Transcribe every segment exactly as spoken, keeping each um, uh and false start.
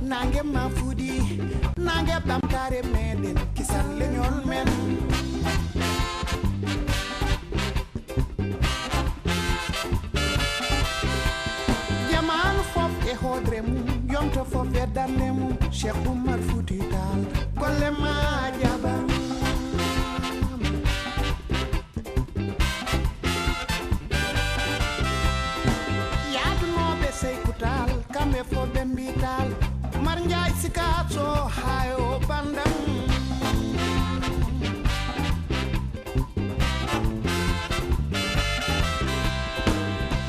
Naange ma fuɗi, naange ɓamtaare meɗen, kisan leñol men. Jamaanu fof e hoodre mum, yonto fof e darnde mum, Cheikh Oumar Fouti Tall, golle ma jaɓama. Yaadunooɓe Seyku Taal, kamɓe fof ɓe mbii Taal, Umar Njaay Sikaso, hay o banndam.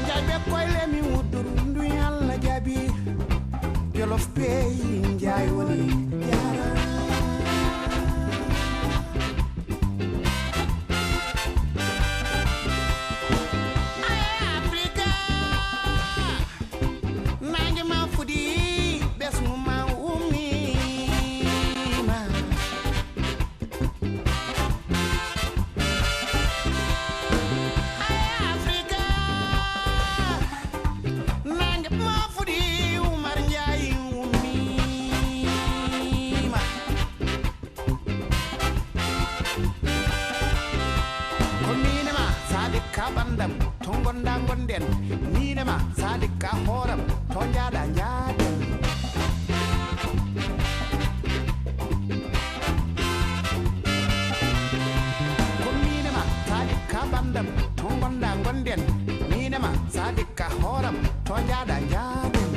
Njaay ɓe koyle mi wudduru, ndu Yalla jaɓi. Jolof peyi Njaay woni jaara. Aye Afrika, naange ma fuɗi, ɓesngu ma ummiima. Aye Afrika, naange ma fuɗi, Umar Njaay ummiima. Ko miin e ma, Sadik ka banndam, to ngonɗaa ngonɗen. Miin e ma, Sadik ka hooram, to njaaɗaa njaaɗen. Ko miin e ma, Sadik ka banndam, to ngonɗaa ngonɗen. Miin e ma, Sadik ka hooram, to njaaɗaa njaaɗen.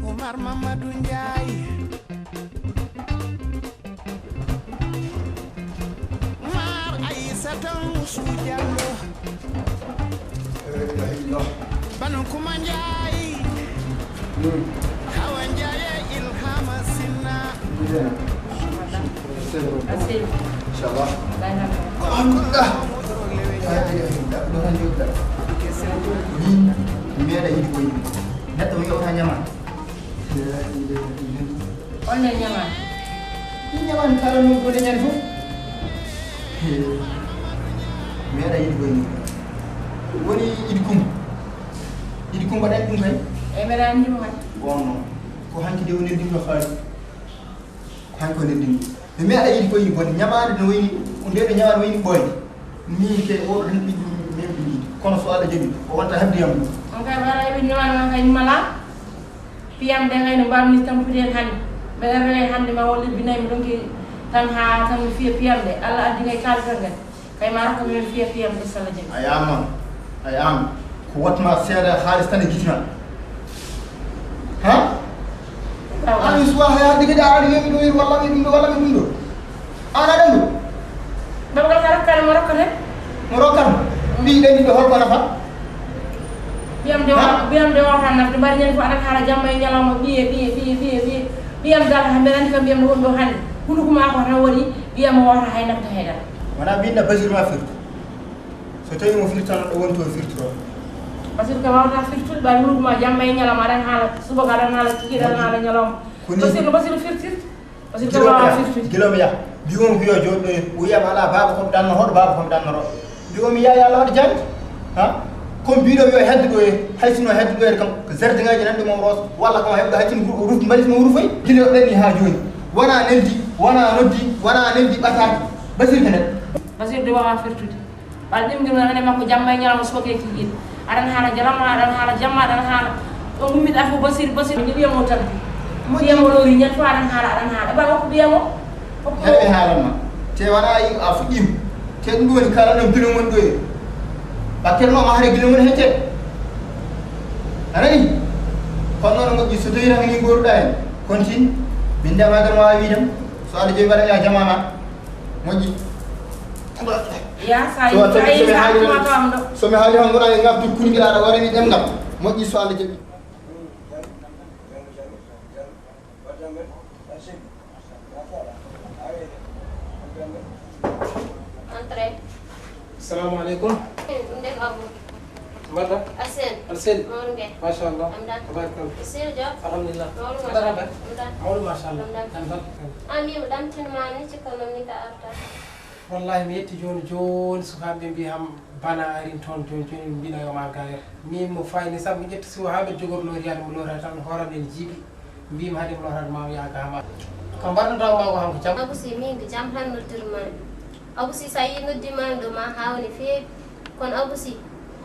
Umar Mamadou Ndiaye. Maar Aïssata Youssou Diallo. Banu Kuma Ndiaye. Hawa Ndiaye Ilhama Sinna. Inchallah. Alhamdulillah. Min mi meeɗa yiɗi koye neɗɗo mi yewta ñama. On ne ñama. Ni ñaman kala no ko leñan fof. Mi meeɗa yiɗi koye ni. Woni Idi Kumba. Idi Kumba ɗan ɗum kay. E mbeɗa anndi mo kay. Bon, ko hanki de woni ɗum no faali. Ko hanki woni ɗum. Mi meeɗa yiɗi koye ni bon. Ñamaande no woni, ko nde ɗo ñamaande woni ɓooyde. Min ke o ɗum ɗum min ɗum yiɗi. Kono so Allah jaɓi, o wonta heɓde yam ɗum. On kay wala e ɓe ñaman on kay mala. Piyam ɗe ngayno mbaɗmi tampude heen hannde. Mbeɗa rewe hannde ma won lebbi nayi mi ɗonki tan haa tan mi fiya piyam ɗe. Allah addi kay kaalifal ngal. Kay ma rokko min fiya piyam ɗe salla jam. A yama, a yama. Ko watma seeɗa haalis tan e giti ma. Ha? Awa. An suwa haya ɗi kadi aɗa wiya mi ɗo walla mi ɗum ɗo walla mi ɗum ɗo. An aɗa ɗum. Ɗum ɗo ka rokkata mo rokkata. Mo rokkata. Mbi ɗen ɗo holko nafa? Ɓiyam de wa-, ɓiyam de wawata nafde, mbaɗi ñande fof aɗa haala jamma e ñalawma, ɓiye, ɓiye, ɓiye, ɓiye, ɓiye. Ɓiyam dal, ha mbeɗa anndi kam ɓiyam no woni ɗo hannde. Hunduko ma ko tan waɗi, ɓiyam o wawata hay nafde hay dara. Wona mbinna Basiru ma firtu. So tawi mo firtano ɗo woni to firtoro. Basiru kam wawata firtude, ɓaɗi hunduko ma jamma e ñalawma, aɗan haala subaka, aɗan haala kikiiɗe, aɗan haala ñalawma. Ko ni. Basiru no Basiru firtirta? Parce que gila mi yaha, gila mi yaha. Mbiyomi ko yo jooɗo ɗo, o wiyama ala baaba ko mi ɗanno hoɗo, baaba ko mi ɗanno ɗo. Mbiyomi yaha, yo Allah waɗ jannde. Ha? Ko mbiɗo yo heddo ɗo e, hay sino heddo ɗo e kam, ko zerde ngaji nan ɗo mo ros, walla ko heddo hay sino ru-, ruf mbalis mo rufoy. Gila ɗen ni ha joni. Wona neldi, wona noddi, wona neldi ɓataaki. Basir ko neɗɗo. Basir de wawa firtude. Ɓaɗa ɗimgel men ene makko jamma e ñalawma subaka e kikiiɗe. Aɗan haala jalamma, aɗan haala jamma, aɗan haala. Ɗo ngummiɗa fof Basir, Basir, ni ɓiyam o tan. Ɓiyam o lori ñande fof aɗan haala, aɗan haala. Ɓaɗa hokku ɓiyam o. Hokku o. Heɓe haalanma. Te wona a yi-, a fuɗɗima. Te ɗum woni kala ɗon bino mon ɗo e. Bakkere noon, ma hare gila woni hecce. A nani? Kono noon moƴƴi, so tawi tan ko ni ngoruɗaa heen, kontin, min ndema tan waawi wiidem, so Alla jaɓi mbaɗa ya jama ma. Moƴƴi. Ya, sa So a tawi so mi haali tan, so mi haali tan, mboɗa e ngam dukkude gila aɗa wara mi ɗemngal. Moƴƴi, so Alla jaɓi. Entrez. Assalamu aleykum. Ɗum de ko Abou. Mbaɗɗa? Asen. Asen. Mawɗo nge. Machallah. Am dan. Tabarakallah. Sir Diop. Alhamdulillah. Mawɗo Mbaɗɗa machallah. Mbaɗɗa? Mawɗo machallah. Am dan. Am dan. An mimo ɗamtinma ni cikka noon ni ka arta. Wallahi mi yetti jooni jooni, sukaaɓe ɓe mbi ham bana arin toon jooni jooni, ɓe mbiɗa yo ma gayer. Min mo fayni sabu mi ƴetti siwo haa mbeɗa jogori loori yaade mo loori tan, hooram en jiiɓi. Mbimi hade mi lorata ma o yaaka ma. Ko mbaɗnoɗaa ma ko hanko jam? Abou Sy, min ko jam tan noddirmaami. Abou Sy, so a yii noddimaami ɗo ma haaw no feewi. Kono Abou Sy,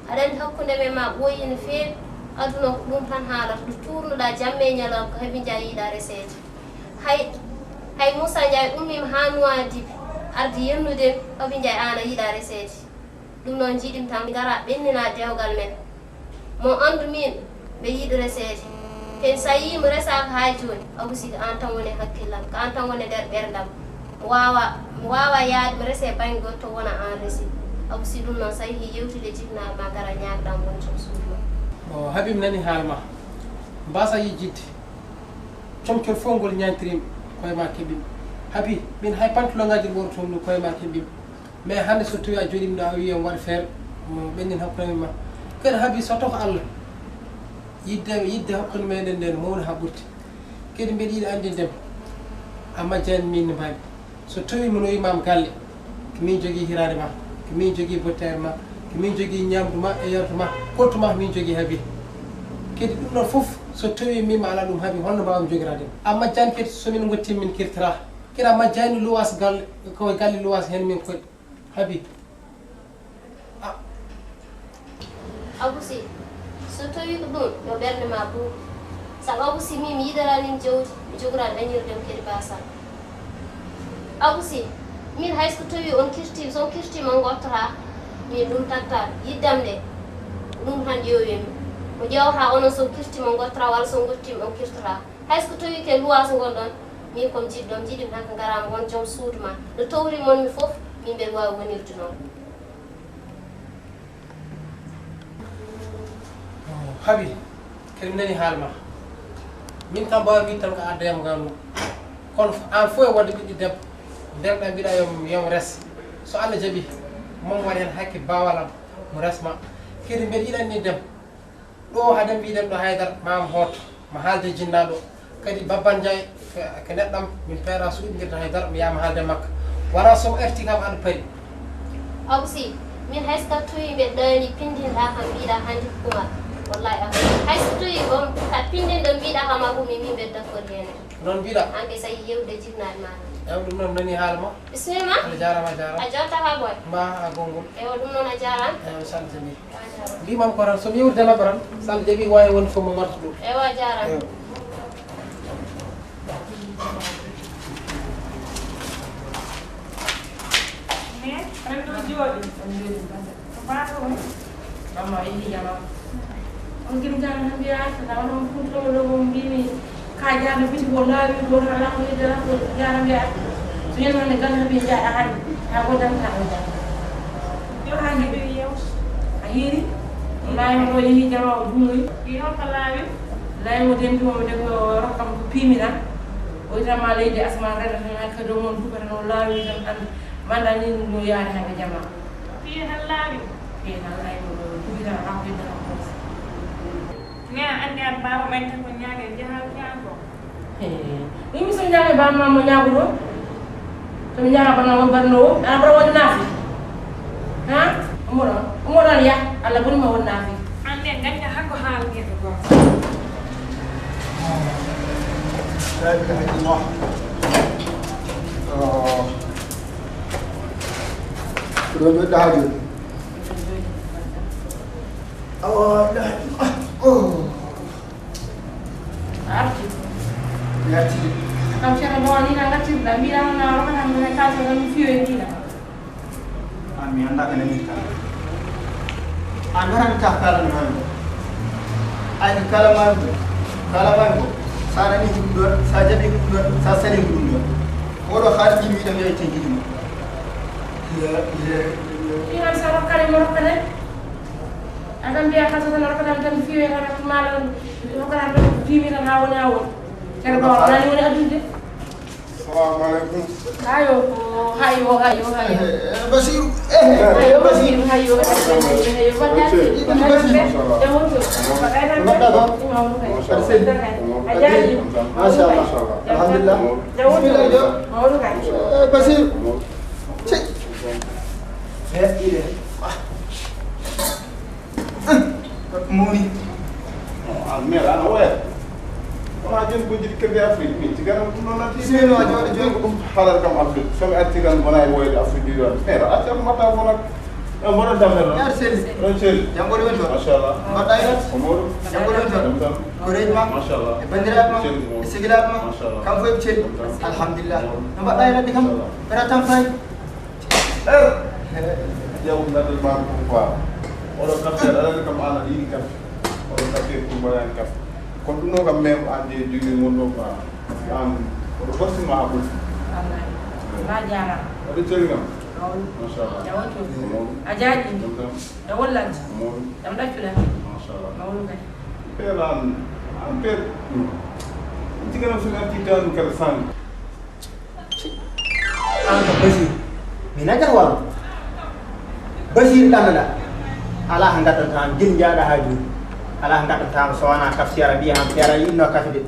aɗa anndi hakkunde men ma ɓooyi no feewi. Aduna ko ɗum tan haalata. Ɗo tuurnuɗaa jamma e ñalawma ko Haby Ndiaye yiɗaa reseede. Hay, hay Moussa Ndiaye ummiima haa Nouadhibou, ardi yennude mi, Haby Ndiaye aan a yiɗaa reseede. Ɗum noon njiɗmi tan ngara ɓennina dewgal men. Mo anndu min, ɓe yiɗi reseede. Te so a yii mi resaaka haa jooni, Abou Sy ko aan tan woni e hakkillam, ko aan tan woni e nder ɓerndam. Mi waawa, mi waawa yahde mi rese bannge gooto to wona aan resi. Abou Sy, ɗum noon so a yehii yewtude jibinaaɓe ma ngara ñaagɗaa mo won joom suudu ma. O Haby, mi nani haala ma. Mbaasa yejjitde. Comcol fof ngol ñaantirim koye ma keɓimi. Haby, min hay pantolon ngaji ɗi ɓornotomi ɗum koye ma keɓimi. Mais hannde so tawi a jooɗiima ɗo a wii mi waɗ feere, mo ɓenndin hakkunde ma. Kadi Haby so taw ko Allah, yidde, yidde hakkunde meɗen nden mawni haa ɓurti. Kadi mbeɗa yiɗi anndinde ma, a majjani min no mbaɗmi. So tawi mi nawimaama galle, ko min jogii hiraande ma, ko min jogii bottaari ma, ko min jogii ñaamdu ma e yardu ma, koltu ma ko min jogii Haby. Kadi ɗum ɗon fof, so tawi min mi alaa ɗum Haby, holno mbaawmi jogiraade ma? A majjani kadi so min ngottii min kirtira. Kadi a majjani luwaas galle, ko galle luwaas heen min koɗi. Haby. Ah. Abou Sy, so tawi ko ɗum, yo ɓernde ma buubu. Sabu Abou Sy, min mi yiɗataa nin jawdi, mi jogoraa dañirde mi kadi baasal. Abou Sy, min hay so tawi on kirtiima, so on kirtiima on ngottotaa, min ɗum tattaat, yiddam nde, ɗum tan ƴeewimi. Mo ƴeewata onon so on kirtiima on ngottotaa, walla so on ngottiima on kirtotaa. Hay so ko tawi ke luwaas ngon ɗon, min ko mi jiɗɗo, mi jiɗi mi hanka ngaraama won joom suudu ma. No towri mon mi fof, min mbeɗa waawi wonirde noon. Haby, kadi mi nani haala ma. Min kam mbaawi wiide tan ko adda yam ngam ɗum. Kono aan fof e wonde ɓiɗɗo debbo, ndewɗaa mbiɗa yo, yo mi res. So Allah jaɓi, moom waɗi heen hakke baawal am, mo res ma. Kadi mbeɗa yiɗani dem. Ɗo haade mbiɗen ɗo haydara, ma am hooto, ma haalde jinnaaɗo. Kadi Babban Njaay, ko, ko neɗɗam, min peera suuɗindirta haydara, mi yaha mi haalde makka. Wona so o arti kam aɗa pari. Abou Sy, min hay so ka towi mbeɗa ɗaani pindinɗa kam mbiɗa hannde ko Kumar. Wallahi Abou. Hay so towi on ka pindinɗo mbiɗa kam Abou, min mbeɗa d'accord heen. Noon mbiɗa? An kay so a yii yewde jinnaaɗo ma. Ewa ɗum noon nani haala ma. Bismillah. Allah jaaraama, a jaaraama. A jooɗta haa boy. Mba a gonngol. Ewa ɗum noon a jaaraama. Ewa sal jabi. Mbimam ko tan, so mi yewtidanaɓe tan, so Allah jaɓi, wawi wonde fof mo martu ɗum. Ewa, a jaaraama. Ewa. Mais, aɗa ɗo jooɗi? Ko faata woni? Mamma, yehi jama. On gim jam, no mbiya, so tawa ɗon fuɗɗo ɗo, mo mbimi, ka jaami biti ko laawi, ko tan lakko yidde lakko jaara mbiya. So yeno ne ganda bi jaada hande, ha ko dan ka do jaada. Yo hande bi yew. A hiri? Laawi mo ɗo yehi jama o juumoyi. Yo ko laawi? Laawi mo dembi mo de ko rokkam ko pimina. O witama leydi asman rena tan ka do mon duka tan o laawi tan an. Manda ni no yaari hande jama. Piye tan laawi? Piye tan laawi mo ɗo duki tan o ɗaɓɓi tan o kosi. Ne a anndi an baaba men tan ko ñaage jaha fiyan ko. Min mi so ñaage baaba ma mo ñaago ɗo. So mi ñaage baaba ma won barno o. Ana bara won naafi. Ha? Omo ɗon. Omo ɗon ya. Allah boni ma won naafi. An ne gacca hakko haala ngel ko. La ilaha illallah. Oh. Ko ɗon ɓe daha joni. Oh, la ilaha illallah. Oh. Arti. Mi arti. Kam ceerno Bawa ni na ngattirɗa, mbiɗa hana rokata mo ne kalto tan mi fiyo e mbiɗa. An mi annda ko nani ka. A naran ka kala no mami. Ay kala mami. Kala mami. Sa nani ko ɗum ɗon, sa jaɓi ko ɗum ɗon, sa sali ko ɗum ɗon. Oɗo haalji mi ɗam yawi tenjiji mo. Ya, ya, ya. Iran sa rokkare mo rokkare. Aɗa mbiya kala tan rokkata tan fiwe tan rokkata maɗa tan rokkata tan fiwi tan ha woni ha woni. Ceerno Ba wonani woni addude. Salamu aleykum. Hayo, hayo, hayo, hayo. Eh, eh, Basiru. Eh, eh, hayo, Basiru. Basiru, hayo, hayo, hayo, hayo. Ibn Basiru. Machallah. Machallah. Alhamdulillah. Bismillah, jo. Eh, Basiru. Cek. Eh, ile. Moni. An mera ana waya. Wona jon ko jiɗi kebe Afrique min tigana ɗum noon nati. Sino a jooɗo jooɗo. Ɗum haalata kam Afrique. So mi arti kan wona e woyde Afrique ɗiɗo. Mera acca ɗum mbaɗa wona. E mboɗo damel noon. Yar seli. Ɗon seli. Jam ɓoɗo men toon. Machallah. Mbaɗɗa e lat. Ko mawɗum. Jam ɓoɗo men toon. Jam tan. Ko reeji ma. Machallah. E banndiraaɓe ma. Seli ko mawɗum. E segilaaɓe ma. Machallah. Kam fof eɓe celi. Jam tan. Alhamdulillah. Mawɗum. No mbaɗɗa e ladde kam. Machallah. Mbeɗa tampani. Er. Ƴeew ngadal ma ko quoi. Oɗo kafte aɗa anndi kam an aɗa yiɗi kafte. Oɗo kafte pour mbaɗani kafte. Kono ɗum ɗo kam même an je jogi ngon ɗo quoi. An oɗo gosti ma ha ɓurti. Wallahi. Ba jaaraama. Aɗa celi kam. Mawɗum. Machallah. Jawoto. Mawɗum. A jaaji. Jam tan. E wollaji. Mawɗum. Jam ɗaccuɗa. Machallah. Mawɗum kay. Peelan an peet. Jiganam so arti tan kala sang. An ko Basir. Mi nagata wano. Basir ɗannoɗa. Ala ko gaddanta an gil jaaɗa ha joni. Ala ko gaddanta an so wona kaf siyara mbiya han siyara yinno kafide.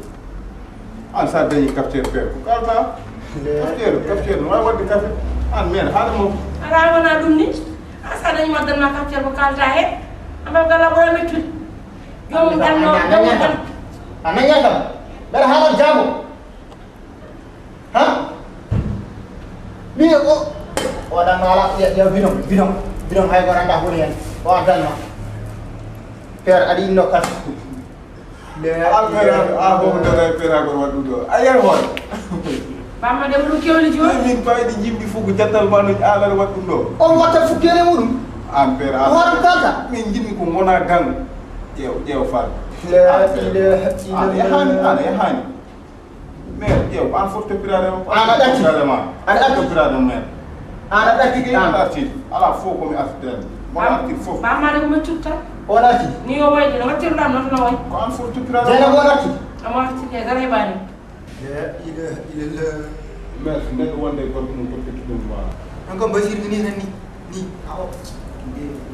An sa dañi kaftere feere ko kalta. Kaftere kaftere no wawi wadde kafe. An men haɗa mo. Ala wona ɗum ni. An sa dañi waddan ma kaftere ko kalta he. Amma gala ɓura mettude. Jomum ɗanno jomum ɗan. A naña kam. Mbeɗa haalal jaago. Ha? Mi o o dan ala ya ya bidon bidon bidon hay gona da huri hen. O dan ma. Per adi no kas. Alfere a ko no da per a gor wadu do. Ayer hon. Bamma de mu kewli jo. Min paydi jimbi fugu jatal ma no ala wadu do. On wata fu kele mudum. An per a. Wadu kata. Min jimbi ko mona gang. Jew jew fal. La ilaha illallah. An yahani an yahani. Mais yow an fof toppiraade ma. An a ɗacci. Toppiraade ma. An a ɗacci. Toppiraade ma. An a ɗacci ki an. An arti. Ala fof ko mi arti den. Mo arti fof. Bammaade ko mi tutta. On arti. Ni o wayde no wattirɗa noon no way. Ko an fof toppiraade. Jeena mo arti. Amo arti ke dara e bani. La ilaha illallah. Mais neɗɗo wonde gorko mum toppiti ɗum ma. An ko basir ni tan ni. Ni awo.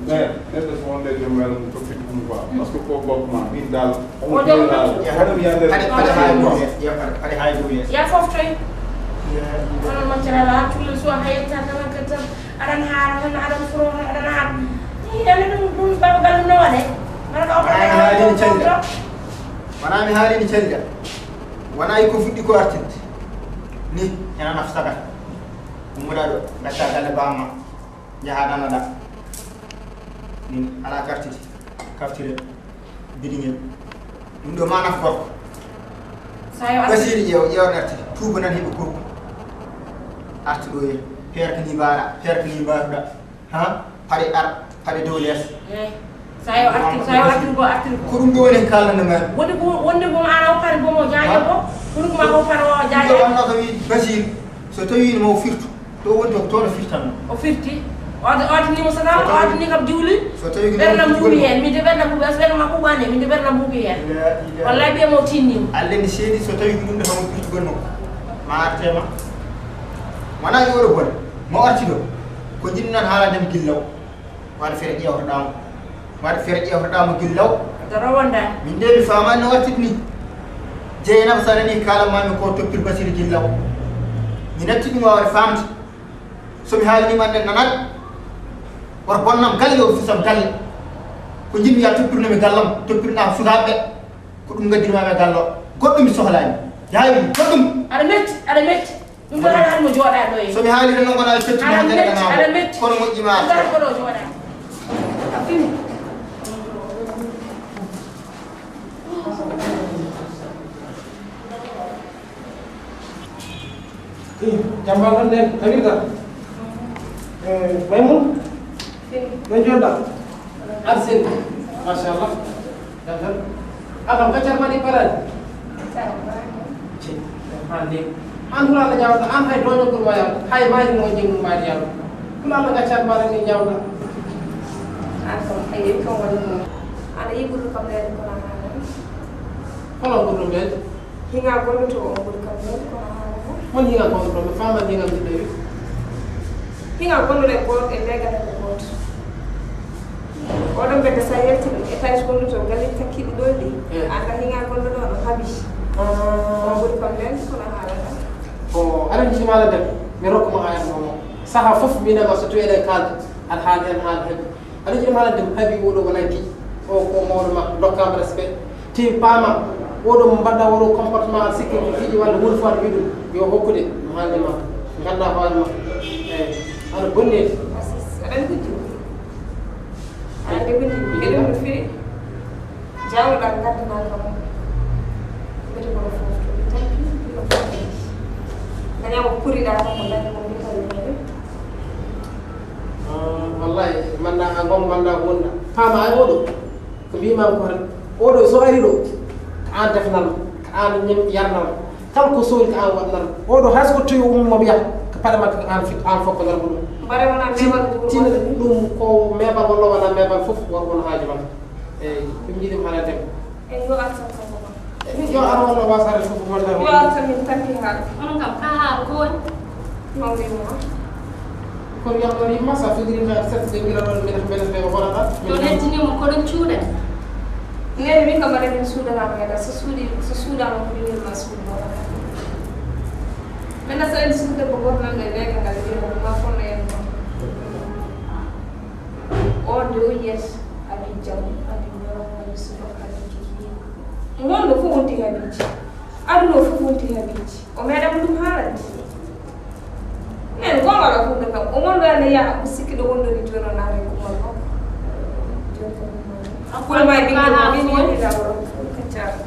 Mais neɗɗo so wonde joom weelo mum toppiti ɗum quoi. Parce que ko gorko ma min dal. Omo joom weelo. Wona mi yande. Hade hade hay mo. Ya hade hay mo yes. Ya fof toy. Onon machallah tulle so hayta tan ka tan. Aɗan haara tan aɗan furo tan aɗan haara. Ni yande ɗum ɗum baba gallo no waɗe. Mara ka o ka. Wona mi haalini calja. Wona ko fuɗɗi ko artinde. Ni yana naf saga. Ummuɗa ɗo gacca galle bamma. Njaha ɗanoɗa. Min ala kartiti. Kaftire. Bidiŋel. Ɗum ɗo ma naf gorko. Basiri ƴeew ƴeew arti. Tuuba nan heɓe gorko. Arti ɗo ye. Perka ni mbaɗa. Perka ni mbaɗuɗa. Ha? Paɗe ar. Paɗe dow lees. Sa yo artir sa yo artir go artir go. Ko ɗum ɗo woni kalande men. Wonde ko wonde ko ana o kare bomo jaaje ko. Ko ɗum ma ko faro jaaje. Ɗo wonno ko wi Basiri. So tawi mo firtu. To woni to toon firtanno. O firti. O adini mo sadaqa o adini kam diwli. So tawi ko ɓerna mbuuɓi heen min de ɓerna mbuuɓi as ɓerna ma ɓuuɓani min de ɓerna mbuuɓi heen. Wallahi ɓiye mo tinnima. Alle ni seedi so tawi ko ɗum de homo firtugol makko ma artema. Wona yoɗo bone mo arti ɗo ko jinnan haalade mi gillaw. Waɗa feere ƴeewtoɗaa mo. Waɗa feere ƴeewtoɗaa mo gila law. Dara wonda. Min de mi faamaani no waɗtid ni. Jeynaba so a nanii kaalan maa mi ko toppir Basiru gila law. Mi natti ɗum waawde faamde. So mi haalanii ma nden nanat. Woto bonnam galle o fisam galle. Ko njiɗmi yaa toppirno mi gallam toppirɗaa sukaaɓe ɓe. Ko ɗum ngaddirmaa mi e galle o. Goɗɗum mi sohlaani. Yaawi goɗɗum. Aɗa metti aɗa metti. Ɗum ɗo haɗa mo jooɗaa ɗo e. So mi haalii tan noon wonaa fettude hannde daga naamo kono moƴƴi ma. Ɗum ɗo haɗa jooɗaa. Jamba tan nden tawirta. Maymun. Ɗo jooɗa. Arsene, machallah. Dantal. Akam kacar mani paran. Hande. An hula na jawta an hay doño kurma ya. Hay mari mo jing mari ya. Hula na kacar mani ni jawta. An ko ay ko wani mo. Ana yibulu kam le ko na. Kono ko dum ben. Hinga golloto on ɓuri kam ɗon kono haala mo. Mon hinga golloto mo fama hinga mi tawi. Hinga golloto e goto e leggal e goto. Oɗon ɓedda sa yalti ɗum étage golloto galle takkiɗi ɗo ɗi. Eh. Anda hinga golloto on habi. Ah. On ɓuri kam ɗon kono haala ɗon. Ko aɗa jiɗi mala dem mi rokku ma ayat mo. Saha fof mi nema so tuweɗe kalde aɗa haali en haala heɓe. Aɗa jiɗi mala dem habi oɗo wona giƴi o ko mawɗo ma dokkama respect. Te paama oɗo mo mbaɗɗa oɗo comportement aɗa sikki ko giƴi walla hunde fof aɗa wiɗum yo hokkude mo haalde ma ganda hoore ma. Eyi aɗa bonnede. Aɗa gujji aɗa gujji eɗum no firi jawɗa gaddana kam mbete kono fof to tampi ɗo fof daña ko puriɗa kam ko daña ko mbitani. Wallahi manda a gom manda wonda paama ay oɗo ko mbimam ko tan oɗo so ari ɗo ko an defnal ko an ñem yarnal kala ko sohli ko an waɗnal oɗo hay so ko towi ummi momo yaha ko paɗe makko ko an fit an fof ko ngal ɗum. Bare wona mebal tina ɗum ko mebal walla wona mebal fof won won haaju ma. Eyyi ɗum jiɗim haala dem. Eyyi yo artan kanko ma. Yo ar walla wasare fof walla. Yo artan min tampi haala. Onon kam ka haala ko woni? Mawɓe ma. Kono yamno yimma sa fijiri mbeɗa sette ɓe mbila ɗon mbeɗa mbeɗa ɓe horaɗa. Yo neddinimo koɗon cuuɗa. Nene min kam mbaɗa min suuɗanama meɗa so suuɗi so suuɗama ko minirma suuɗi horaɗa. Min nasa en suuɗe ko goto nan ɗe leega ngal wiya ma fonno en ma. O nde o yiyata abi jam abi ñoom abi suba abi kiki. Ngonɗo fof wonti habiiji. Aduna o fof wonti habiiji. O meeɗama ɗum haalande. Nen gongol a hunde kam o wonɗo ene yaha o sikki ɗo wonɗoni joni o naata e kumal makko. Joni kam ɗum woni. Hakkude ma e ɓiɗɗo ma min woni lawol. Kaccaɗo.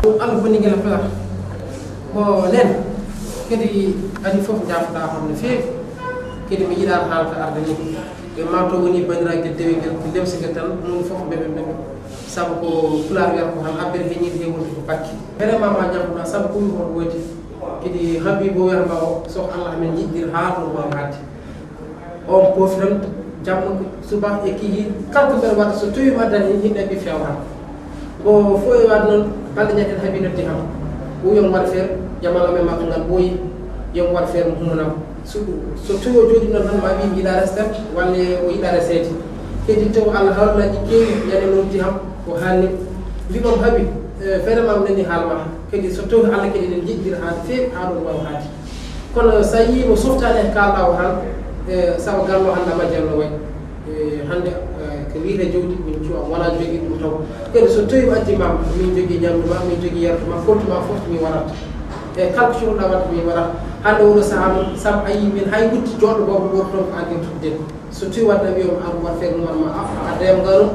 Ɗum Allah bonni gila fela. Ko nen kadi adi fof jafɗa hon no feewi. Kadi mi yiɗa haalka arde ni. Ɓe mawto woni bandiragal dewegel ko lemsigel tan mum fof mbeɓe mbeɓe sabu ko pulaar wiyata ko tan abbere heñiɗo he wonde ko bakki. Vraiment ma ñamɗa sabu ko wi hon woodi kadi habibo wiyata ma o so allah men jiɗɗir ha ɗum wawa hadde. On poofi tan jamma suba e kihi kala ko mbeɗa waɗa so tawi mi addani yimɓe ɓe fewata. Ko fof e waɗ noon balɗe ñaten habi noddi kam o wiyon waɗa feere jamala men makko ngal ɓooyi yon waɗa feere mo humunam. So so tawi o jooɗi noon tan ma wi mi yiɗa restan walla o yiɗa reseede kadi taw allah hawlaji kewi ñande noddi kam o haalni mbimam habi feere ma nani haalma kadi so tawi allah kadi enen jiɗɗira ha feewi ha ɗon wawa haadi. Kono sa yii mo softaani e kaalɗa o tan e sawa gallo hannde majjal no wayi. E hannde ko wiyte jawdi min cuwa wona jogii ɗum taw kadi so tawi o addi ma min jogii ñamdu ma min jogii yardu ma kontu ma fof min waɗat e kala ko cuhulɗa waɗde min waɗat. Hannde oɗo sahaa noon sabu a yii min hay wutti joɗɗo boobo goto toon ko an en tudden so tawi waɗde a wiyoma an wat feere nuwan ma a a dayam ngano.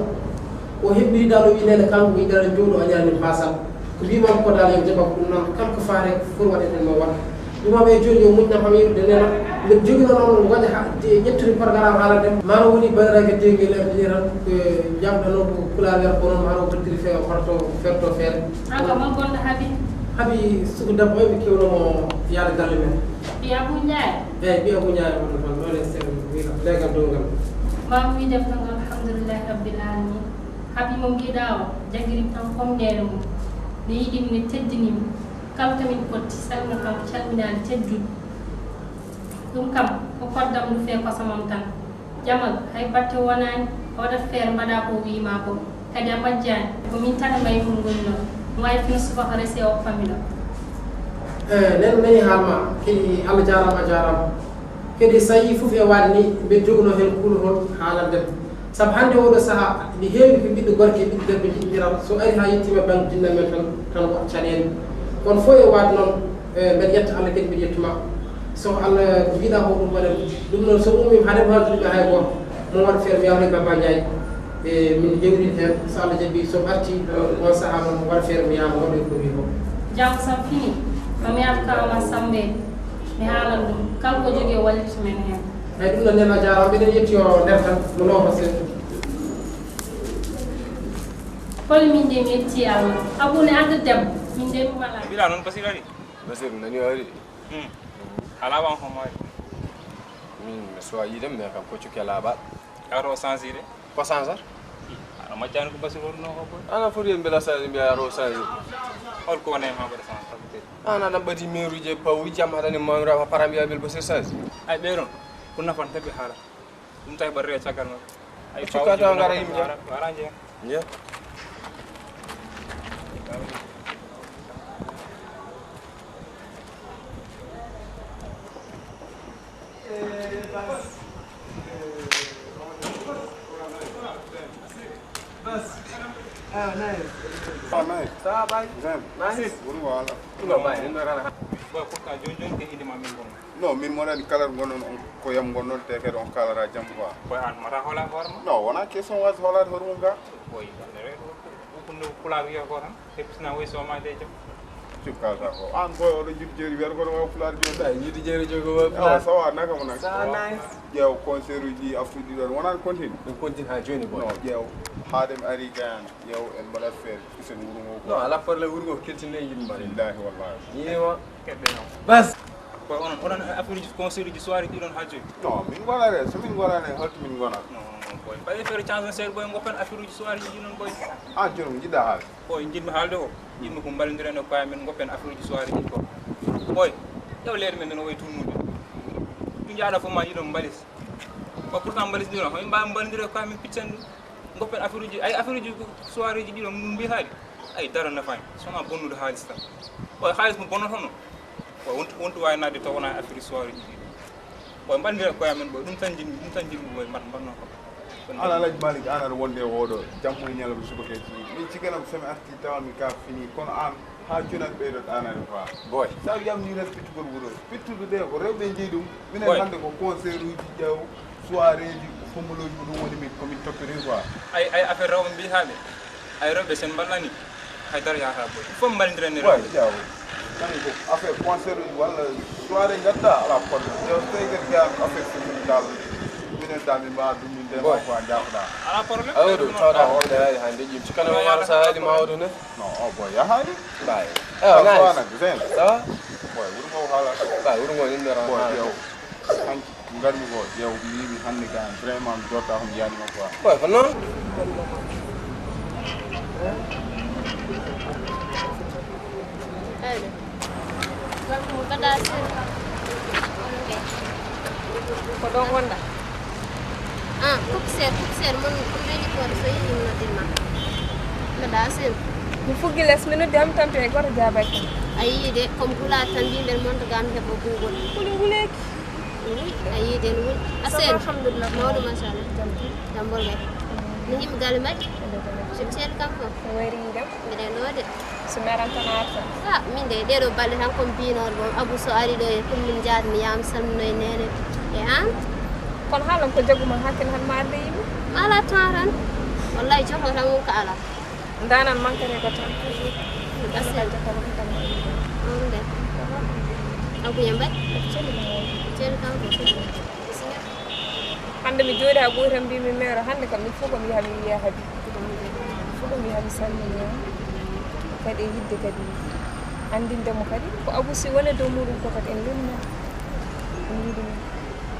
O heɓɓiri dal o wi nene kanko o yiɗana jowɗo o ñaani basal ko mbimam ko dal yo jaɓa ko ɗum noon kala ko faare foti waɗeten mo waɗa. Ɗumaɓe joni yo muñɗam ham yewtude nena mbeɗa jogino noon waɗa ha ƴettiri programme haalande maro woni baniraɓe degel ardini tan ko jamɗano ko pulaar wiyata ko noon maro tottiri fewa hoto ferto feere. An kam on gonɗo haabi? Haabi suko debbo o ɓe kewnomo yaade galle men. Mbiya Abu Ndiaye. Eyyi mbiya Abu Ndiaye on tan ɗon e seeɗa wiya leegal dow ngal. Mami wi defta ngal alhamdulillahi rabbil alamin. Habi mo mbiɗa o jaggirim tan komnere mum ne yiɗimi ne teddinimi. Kala to min potti salmina kam calminaali tedduɗo. Ɗum kam ko koddam ndu fee kosamam tan. Jamal hay batte wonaani. Waɗat feere mbaɗa ko wiima ko. Kadi a majjaani. Ko min tan e mbayru ngoni ɗo. Mo wawi fino subaka rese o famila. Eyi nen nani haalma kadi allah jarama a jarama. Kadi sa yii fof e waade ni mbeɗa joguno heen kuulotol haalande. Sabu hannde oɗo sahaa ene heewi ko ɓiɗɗo gorko e ɓiɗɗo debbo jiɗindiral so ari haa yettiima bannge dinnal men tan tan waɗa caɗeele. Kono fof e waade noon mbeɗa yetta Allah kadi mbeɗa yettuma. So Allah ko mbiɗa ko ɗum waɗat ɗum noon so ummima haade ko haaldude hay gooto mo waɗa feere mi yawre Baba Ndiaye e min jewri heen so Allah jaɓi so arti on sahaa noon waɗa feere mi yawma waɗoy ko wi ko. Jam sam fini mami alkama sambe mi haalan ɗum kala ko jogii o wallita men heen. Eyi ɗum noon nena jaaraama mbiɗen yetti o nder tan mo nooma seeɗa. Hol min de mi yetti Allah. Abune adda debbo. Min de mi wala. Mbiɗa noon Basir ari. Basir nani o ari. Hmm. Alaa wan homo ari. Min mi suwa yiide mais kam ko cukke laaɓa. Ato o change de. Ko change? Aɗa majjani ko Basir wonno ko boy. Ana foti en mbela change mbiya ato o change. Hol ko wona e ma mbaɗa change? Ana ɗam ɓati meeruji e pawuji jam haɗani mawra ha para mbiya bel Basir change. Ay ɓe ɗon. Ko nafan tabi haala. Ɗum tawi ɓe rewa caggal maɓɓe. Ay, cukka tawa ngara yimɓe. Wara njeya. Njeya. Ah, nice. Ça va, Baye? Zen. Nice. Wuro wala. Wuro Baye, ɗum ɗo rana. Boy, pourtant, joni joni ke inde ma min gonno. Non, min mo nani kala gonnon on ko yam gonnon te kadi on kalara jam quoi. Boy, an mata hola hoore ma. Non, wona question was hola hoore mum ga. Boy, ko no pulaar wiya ko tan. Hepsina way so ma de jam. Cukkalta ko. An boy, oɗo jiddi jeeri wiyata ko ɗo wawa pulaar jooni. Sa jiddi jeeri jogo wawa pulaar. Awa, ça va, naka mo naka? Ça va, nice. Ƴeew concert uji aftuɗi ɗon, wona continue? Ɗum continue ha joni boy. Non, ƴeew. Ha ɗen ari gayan, ƴeew en mbaɗat feere. Isen wuro ngo ko. Non, ala problème, wuro ngo keltinde e yimɓe mbaɗen. Billahi wallahi. Yiwa. Keɓɓe non. Bas. Boy, onon, onon affaire uji concert uji soirée ɗi ɗon ha joyi. Non, min gonare, so min gonare, holto min gonata? Non, non, non, boy. Mbaɗe feere chance seeɗa boy, goppen affaire uji soirée ji ɗi ɗon boy. An jooni ko jiɗɗa haalde? Boy, jiɗmi haalde ko, jiɗmi ko mballondiren e koye amen, goppen affaire uji soirée ji ko. Boy, ƴeew leydi men no wayi tunnude. Ɗum jaaɗa fof ma yiɗon mbalis. Ko pourtant mbalis ɗi ɗon, hoy mbawi mballondire e koye amen piccan ɗum. Goppen affaire uji, ay affaire uji soirée ji ɗi ɗon ɗum mbiyaali. Ay dara nafaani, sona bonnude haalis tan. O haalis mo bonnotono. O wonti wonti wawi nadde to wona affaire soirée ji ɗi. O mballondira e koye amen boy, ɗum tan jiɗmi, ɗum tan jiɗmi boy mbat mbatno ko. An Alhaji Malick, an aɗa wonde e oɗo jamma e ñalawma subaka e suudu. Min ciganam so mi arti tawanmi ka fini, kono an ha joni aɗa ɓeydo ɗanade quoi. Boy. Sa wiyam ni ren pittugol wuro. Pittude de ko rewɓe jeyi ɗum. Minen hande ko concert uji ƴeew, soirée ji, fomboloji ko ɗum woni min, ko min toppiri quoi. Ay, ay affaire rewɓe mbiyaɓe. Ay rewɓe sen mballani. Hay dara yahata boy. Fof mballondiren e rewɓe. Ƴeew. Tan ko affaire concert uji walla soirée gadda ala problème. Ƴeew so tawi kadi jeeya ko affaire fomboloji dal. Minen dal min mbawa ɗum min ndema quoi jafoɗa. Ala problème. Awa ɗum tawɗa ko wonde hayre hande ƴim. Cikana mo wara sa haali ma oɗo ne. Non, o boy yahaali. Bay. Ewa, nice. Zen. Ça va? Boy, wuro ngo haala. Bay, wuro ngo ni ndera. Boy, ƴeew. Hanki ngarmi ko ƴeew mbiimi hannde kan vraiment mi jotta ko mbiyani ma quoi. Boy, ko non? Eyde. Mbaɗa sir. Ko ɗon wonɗa? Ah, coxeur, coxeur mon ɗum weli ko so yehi mo noddin ma. Mbaɗa sir. Mi fuggi les mi noddi am tampi e goto jaabaki. A yii de, comme hula tan mbiɗen monto gam heɓo gungol. Huli nguleeki. Oui, a yii de no woni. A seen. Alhamdulillah. Mawɗo machallah. Jam tan. Jambol gay. No yimɓe galle mbaɗi? Eɓe galle. Sibtel kam ko? No wayri yiidam. Mbiɗen ɗo de. So mi aran tan a arta. Ha, min de ɗeɗo balle tan ko mbinoɗo bon Abou so ari ɗo e ko min jaat mi yam salminoye nene e an. Kono haalan ko jaguma hakkil han ma arde yimɓe. Ala tan tan. Wallahi joto tan won ko ala. Ndanan mankere ko tan toujours. Asen. On de. Abu yamba. Celi kam ko. Hannde mi jooɗi haa gootel mbimi meero hannde kam min fof ko mi yaha mi wiya Habi. Fof ko mi yaha mi salmini on. Kadi e yidde kadi anndinde mo kadi ko Abou Sy woni dow muɗum ko kadi en lelni. En yiɗi mo.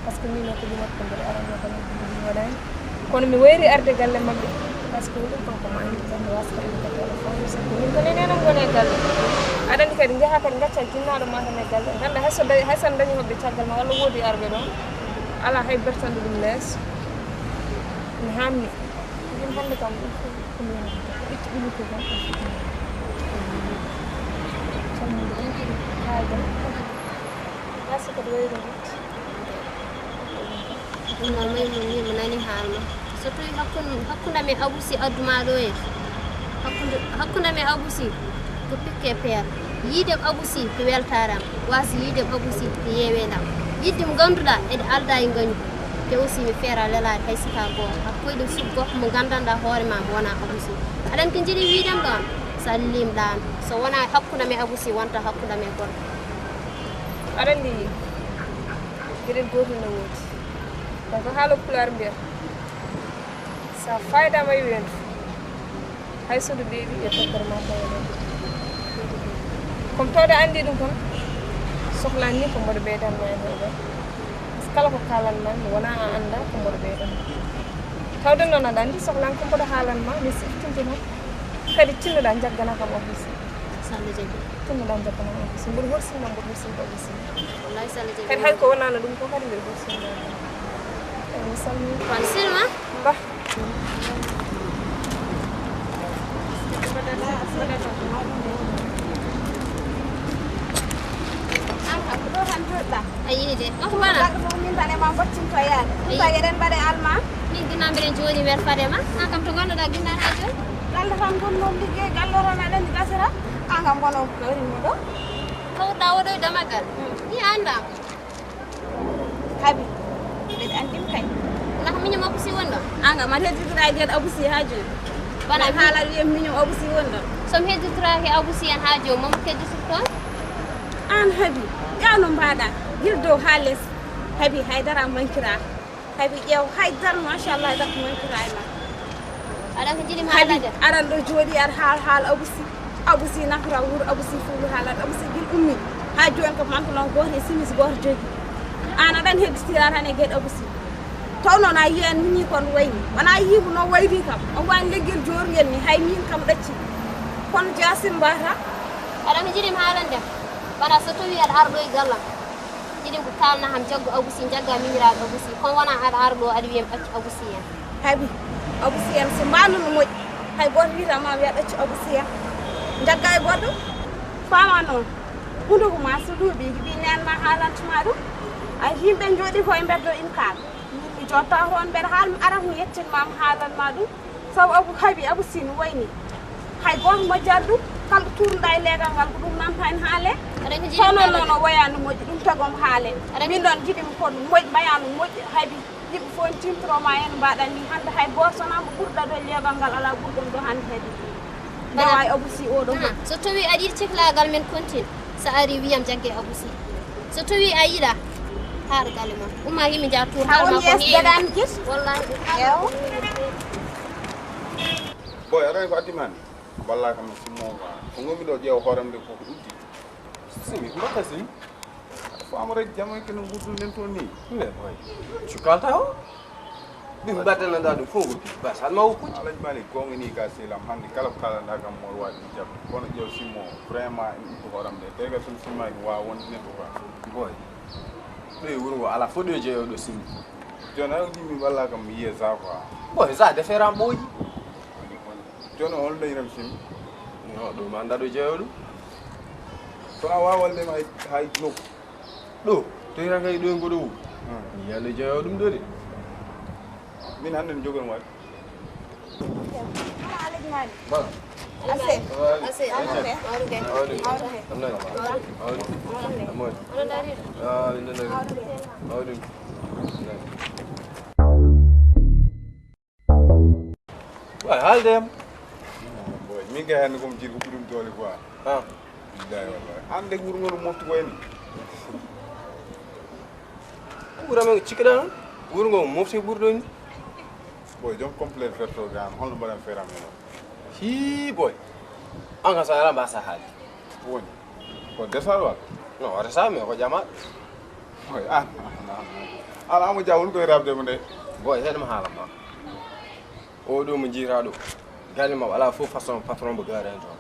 Parce que min o ko limat ko mbeɗa aranno kam mi waɗani. Kono mi wayri arde galle maɓɓe. Parce que ɗum kanko mo anndi tan mi wasata inde kadi téléphone. Sabu min ko nene non ngoni e galle. Aɗa anndi kadi njaha kadi ngacca jinnaaɗo ma tan e galle. Ngannda hay so dañi hay so dañi hoɓɓe caggal ma walla woodi arɓe ɗon. Alaa hay bertanɗo ɗum lees. Mi haamni. Ɗum hannde kam ɗum fof ko mi itti ɓiluko kam. Calminde ɗum haa jam. Merci ko ɗum wayri ɗum. Ɗum noon mayi mo ni mo nani haal ma. So tawi hakkun- hakkunde amen Abou Sy adduma ɗo e hakkunde hakkunde amen Abou Sy ko pikke peer. Yiidem Abou Sy ko weltaare am. Wasi yiidem Abou Sy ko yeeweende am. Yiɗde mo ngannduɗaa eɗe alda e ngañu. Te aussi mi feera lelaade hay sika gooto. Hakkoyɗe suk goɗɗo mo nganndanɗaa hoore ma mo wona Abou Sy. Aɗan ko njiɗi wiidem ɗo am. So a lilimɗaa am. So wonaa hakkunde amen Abou Sy wonta hakkunde amen gorko. Aɗa anndi geɗel gootel no woodi. Par ce que haala pulaar mbiya so a faydaama e weendu Hay so ɗum ɓeeɓi e toɓɓere ma tawa ɗon. Comme tawde a anndi ɗum kon, sohlaani ni ko mboɗo ɓeydan ma e hoore. Parce que kala ko kaalan ma, mi wonaa a annda ko mboɗo ɓeydan ma. Tawde noon aɗa anndi sohlaani ko mboɗo haalan ma, mi siftinto tan. Kadi tinnoɗaa njaggana kam office. So Allah jaɓi. Tinnoɗaa njaggana kam office. Mboɗo horsini ma, mboɗo horsini office. Wallahi so Allah jaɓi. Kadi hay ko wonaano ɗum ko kadi mbiɗa horsini ma. Eyi, mi salmini. Kono Silma? Ba. An kam ko ɗo tan joɗɗa. A yii de. On ko wona? Ɗaɗɗo fof min tan e ma boccinto yaade. Ɗum tagi eɗen mbaɗe alma. Min gina mbiɗen jooɗi wer fade ma. An kam to ngonnoɗa gina ha jooni? Galle tan gonnomi liggeey, galle o tan aɗa anndi gasata. An kam kono ko kawri mo ɗo. Kawruɗa oɗo e damaggal. Mi annda. Habi, mbeɗa anndi mi kay. Ndax miñum Abou Sy woni ɗon? An kam aɗa hedditora e geɗe Abou Sy ha jooni. Bana haala wiye miñum Abou Sy woni ɗon. So mi hedditoraki Abou Sy en ha jooni, momo hedditor toon? An Habi, ya no mbaɗa? Gila dow ha les. Habi, haydara mankira. Habi, ƴeew haydara, machallah, dak mankira e ma. Aɗa ko jiɗi mi Habi, haalande? Aran ɗo jooɗi aɗa haal haal Abou Sy. Abou Sy nafra wuuro, Abou Sy fuulu haalat, Abou Sy gila ummi ha jooni ko mantelon gooto e simis gooto jogi. An aɗan hedditira tan e geɗe Abou Sy. Taw noon a yiyani miñi kon wayni. Wona yiibu no wayri kam. O wani leggel jorngel ni hay min kam ɗacci. Kono Jasim mbata. Aɗa ko jiɗi mi haalande? Wona so tawi aɗa arɗo e gallam. Jiɗi ko kaalna kam jaggu Abou Sy, jagga miñiraaɗo Abou Sy. Kon wona aɗa arɗo aɗa wiyam accu Abou Sy en. Habi, Abou Sy en so mbaɗno no moƴƴi. Hay gooto wiyata ma wiya ɗaccu Abou Sy en. Jagga e goɗɗo. Faama noon. Hunduko ma so luuɓi, mbi neen ma haalanta ma ɗum. Ay yimɓe jooɗi ko e mbeddo in kaal. Min mi jotta toon mbeɗa haal mi ara mi yettin ma mi haalan ma ɗum. Sabu Abou Habi Abou Sy no wayni. Hay gooto moƴƴaani ɗum. Kala ɗo tuurnuɗa e leegal ngal ko ɗum nanta en haale. Aɗa ko jiɗi kono mi haalande? Noon o wayano moƴƴi ɗum tagom haale. Aɗa ko min ɗon jiɗi mi ko moƴƴi mbayano moƴƴi Habi. Yimɓe fof ne timtoro ma en mbaɗan ni hannde hay gooto sona mo ɓurɗa ɗo leegal ngal ala ɓurɗon ɗo hannde Habi. Ndewa e Abou Sy oɗo. Aha, so tawi aɗa yiɗi ciklaagal men kontin, so ari wiyam jagge Abou Sy. So tawi a yiɗa, haara galle ma. Umma yimɓe njaha tour. Ha won yes dadan gis. Wallahi. Ew. Boy, aɗa ko attimani. Walla kam simmo quoi. Ko ngomi ɗo ƴeewa hoorem nde fof ko uddi. Simi, mbata simi. Faama rek jama ke no nguddu nden toon ni. Mais boy, cukalta o. Min mbaɗdananɗa ɗum fof ko bas alma o kucci. Alaji mani gonga ni ka selam hannde kala ko kalanɗa kam mo waɗi jam. Kono ƴeew simmo vraiment en ittu hooram nde. Tawi ka sum simma en wawa wonde neɗɗo quoi. Boy. Ɗo e wuro ngo ala fof ɗo jeeyoɗo simmi. Jooni aɗa jimmi walla kam mi yiya za quoi. Boy, za différent ɓooyi. Jooni hol dañiram simmi? No, ɗum annda ɗo jeeyoɗo. Kono a wawa walde ma hay, hay nokku. Ɗo, to ira kay ɗo e ngoɗo wuro. Hmm. Mi yiya ɗo jeeyoɗo ɗum ɗo de. Min hannde mi jogono waɗi. Ba. Ase. Ase. Ase. Mawɗo kay. Mawɗo kay. Mawɗo kay. Mawɗo kay. Mawɗo kay. Mawɗo kay. Ah, ina nani. Mawɗo kay. Mawɗo kay. Wa haalde am. Boy, min kay hannde ko mi jiɗi ko ɓuri mi doole quoi. Ah. Billahi wallahi. Hannde ko wuro ngo no mofti ko en. Wuro men cikkaɗa noon? Wuro ngo mofti ɓurɗo ni. Boy, joom complet verto gan, holno mbaɗan feram heno? Hii boy. An ka sa ala mbasa haali. Woni. Ko desal wal? Non, o resa mais ko ƴama. Boy, an. Ala mo jawun koye rabde mo nde. Boy, heɗma haala ma. O ɗo mo jiira ɗo. Galle ma wala fof façon patron mo garen toon.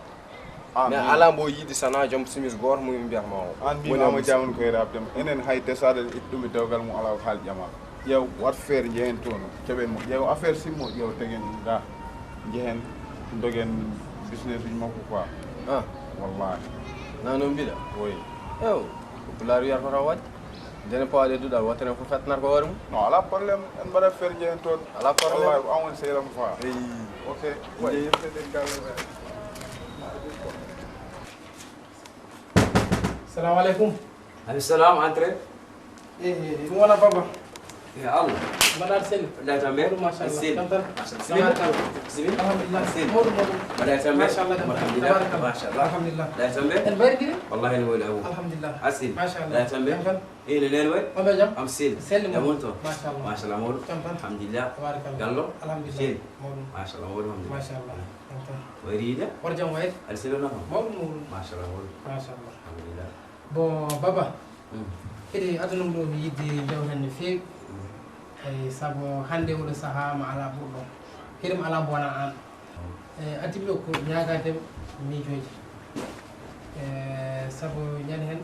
Ah, mais min ala mbo yiɗi sana joom simis goto mo mbiyata ma o. An mbima ama jamun koye rabde mo. Enen hay desaɗen ittuɓe dewgal mum ala ko haali ƴama. Ƴeew wat feere njehen toon keɓen mo. Ƴeew affaire simmo ƴeew tegen ga njehen dogen business uji makko quoi. Ah. Wallahi. Na noon mbiɗa? Oui. Ew, ko pulaar wiyata ko taw waɗi. Ndene pawaɗe duɗal wattere fof fettanata ko hoore mum. Non, ala problème. En mbaɗa feere njehen toon. Ala problème. Wallahi, ko an woni sehil am quoi. Eyi. Ok. Njehen fedde galle. Salamu aleykum. Aleykum salam, entrez. Eh, eh, ɗum wona baba. Eh, Allah. Mbaɗa aɗa selli? Mbaɗa tampere? Mawɗum, machallah. Aɗa selli? Jam tan? Machallah. Simin? Tabarkallah. Aɗa selli? Alhamdulillah. Mbaɗa tampere? Mawɗum, mawɗum. Alhamdulillah. Mbaɗa tampere? Machallah. Alhamdulillah. Mbaɗa tampere? En mbayridiri? Wallahi, ene weli, awo. Alhamdulillah. Aɗa selli? Machallah. Mbaɗa tampere? Jam tan? Ine nene waɗi? On mbaɗa jam? Am selli. Selli. Jam woni toon? Machallah. Machallah, mawɗum. Jam tan? Alhamdulillah. Tabarakallah. Gallo? Alhamdulillah. Selli. Mawɗum. Machallah, mawɗum, alhamdulillah. Machallah. Jam tan. Wayri yiide? Wota jam wayde. Aɗa selli, nafa? Mawɗum, mawɗum. Machallah, mawɗum. Machallah. Alhamdulillah. Bon, Baba, mm, kadi aduna ɗo mi yiɗde jawtan no feewi. Mm. Eyi, sabu hannde oɗo sahaa ma alaa ɓurɗo. Kadi mi alaa mo wonaa aan. Mm. Eyi, addi mi ɗo ko ñaagaade miijooji. Eyi, sabu ñande heen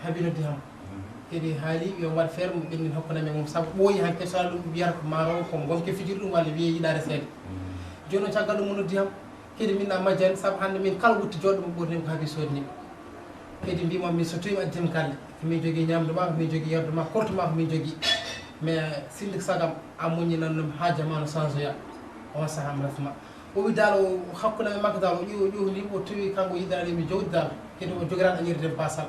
habi noddi ham. Mm. Kadi haali yo waɗ feere mo ɓenndin hakkunde men mum. Sabu ɓooyi hanke so ɗum wiyata ko maaro ko ngonke fijiri ɗum walla wiye yiɗaade seede. Mm. Jooni o caggal ɗum mo noddi ham. Kadi min a majjani, sabu hannde min kala wutti jooɗo mo ɓurni ko habi soodni. Kadi mbima min so tawi mi addima galle, ko min jogii ñamdu ma, ko min jogii yardu ma, kortu ma, ko min jogii. Mais sinndi ko sagam a muññinan ɗum haa jamaanu changeoya, on sahaa mi refma. O wi dal o hakkunde men makko dal o ƴeew, o ƴeewni o tawi kanko yiɗaani mi jowdi dal. Kadi o jogiraani añirde basal.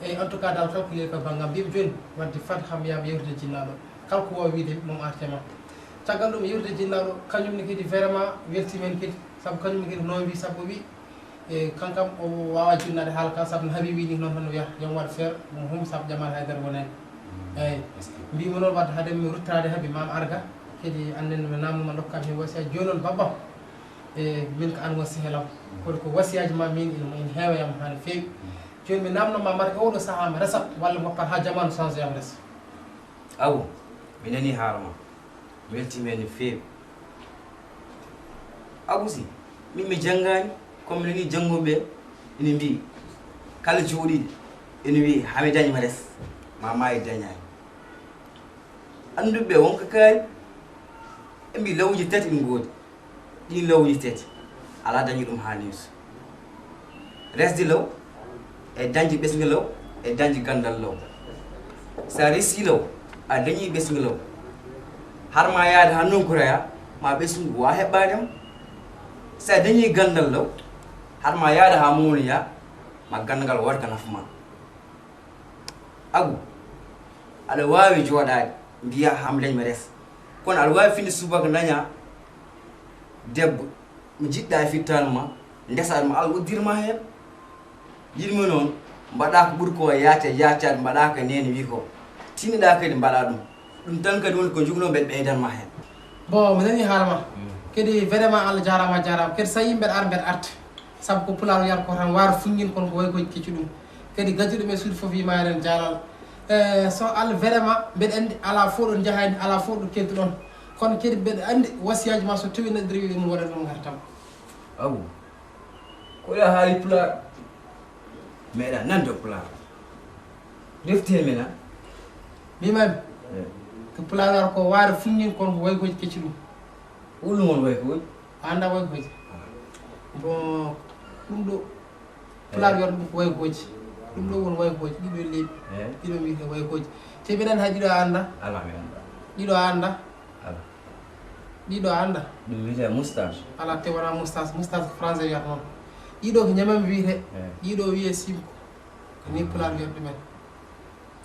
Eyi, en tout cas dal, kala ko leeli ko banngam, mbimi jooni, wadde fat ham yaama yewtide jinnaaɗo. Kala ko waawi wiide, mom arte ma. Caggal ɗum, yewtide jinnaaɗo, kañum ne kadi vraiment weltiima heen kadi, sabu kañum ne kadi no wi, sabu o wi, e, kankam o waawaa jinnaade haala ka, sabu no Habibi ni noon tan o wiya, yo mi waɗ feere, mo hum, sabu jamaat haydara wonaani. Mm. Eyi. Est-ce que mbimi noon wadde hade mi ruttaade Habi, ma mi arga, kadi annden mi naamno ma ndokkaa mi wasiyaaji. Jooni noon, Babba, e, min ko aan woni sehil am. Mm. Kono ko wasiyaaji ma min ina, ina heewa yam haa no feewi. Mm. Jooni mi naamno ma mbar e oɗo sahaa mi resat walla mi woppat haa jamaanu change yam res. Awo, mi nanii haala ma. Mi weltiima heen no feewi. Abu si, min mi janngaani, kono mi nanii janngooɓe ɓe ina mbiyi, kala jooɗiiɗo ina wiyi, haa mi dañ mi res, ma maayi dañaani. Annduɓe ɓe wonko kaari, ɓe mbiyi lawuuji tati ina ngoodi. Ɗiin lawuuji tati, alaa dañi ɗum haa neesu. Resde law, e dañde ɓesngu law, e dañde ganndal law. So a resii law, a dañii ɓesngu law. Har ma yahde haa nokku reya, ma ɓesngu ngu waawa heɓɓaade ma. So a dañii ganndal law, har ma yahde haa mawnoya, ma ganndal ngal waɗ ko nafa ma. Agu, aɗa waawi jooɗaade, mbiyaa haa mi dañ mi res. Kono aɗa waawi finde subaka dañaa debbo mo njiɗɗaa e fittaandu ma, ndesaandu ma, Allah uddirma heen. Yiɗmi noon, mbaɗaa ko ɓuri ko yaacde, yaacaade, mbaɗaa ko neene wi ko. Tinniɗaa kadi mbaɗaa ɗum. Ɗum tan kadi woni ko njugnoo mbeɗa ɓeydanma heen. Bon, mi nanii haala ma. Mm. Kadi vraiment Allah jaaraama, a jaaraama. Kadi so a yii mbeɗa ara, mbeɗa arta. Sabu ko pulaar wiyata ko tan waare fuññin kono ko wayi ko kecci ɗum. Kadi gadduɗo men suudu fof wiima eɗen jaalal. Eh, so Allah vraiment mbeɗa anndi alaa fof ɗo njahaani, alaa fof ɗo keltuɗon. Kono kadi mbeɗa anndi wasiyaaji ma so tawi neɗɗo rewi ɗum waɗat ɗum ngartam. Awo. Ko ɗa haali pulaar? Meeɗa nande pulaar. Refti heen men an. Mbimami. Eh. Ko pulaar wiyata ko waare fuññin kono ko wayi ko kecci ɗum. Ko ɗum woni wayi ko? A anndaa wayi ko? Bon, ɗum ɗo, pulaar wiyata ɗum ko waykooji. Ɗum ɗo woni waykooji, ɗiɗo leeɓi. Eh. Ɗiɗo mbiyetee waykooji. Te mbiɗa anndi hay ɗiɗo a anndaa? Alaa, mi anndaa. Ɗiɗo a anndaa? Alaa. Ɗiɗo a anndaa? Ɗum wiyetee moustache. Alaa, te wonaa moustache. Moustache ko français wiyata noon. Ɗiɗo ko ñamam wiyetee. Eh. Ɗiɗo wiyee simko. Ko nii pulaar wiyata ɗumen.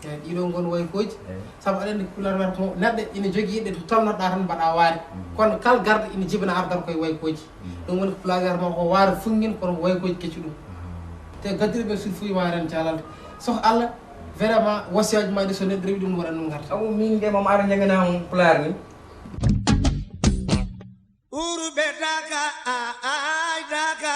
Eyi, ɗiɗo ngon waykooji. Eyi. Sabu aɗa anndi pulaar wiyata ko neɗɗo ina jogii yiɗde to tolnoɗaa tan mbaɗa waare. Mm. Kono kala garɗo ina jibina ardata koye waykooji. Mm. Ɗum woni ko pulaar wiyata ma ko waare fuññin kono ko waykooji kecci ɗum. Ah. Te gadduɗo ɓe suudu fuy ma ren jaalal. So Allah, vraiment, wasiyaaji ma ɗi so neɗɗo rewi ɗum waɗa ɗum ngarta. Awo min de mama ara njagana mo pulaar ni. Urbe daga a ay daga.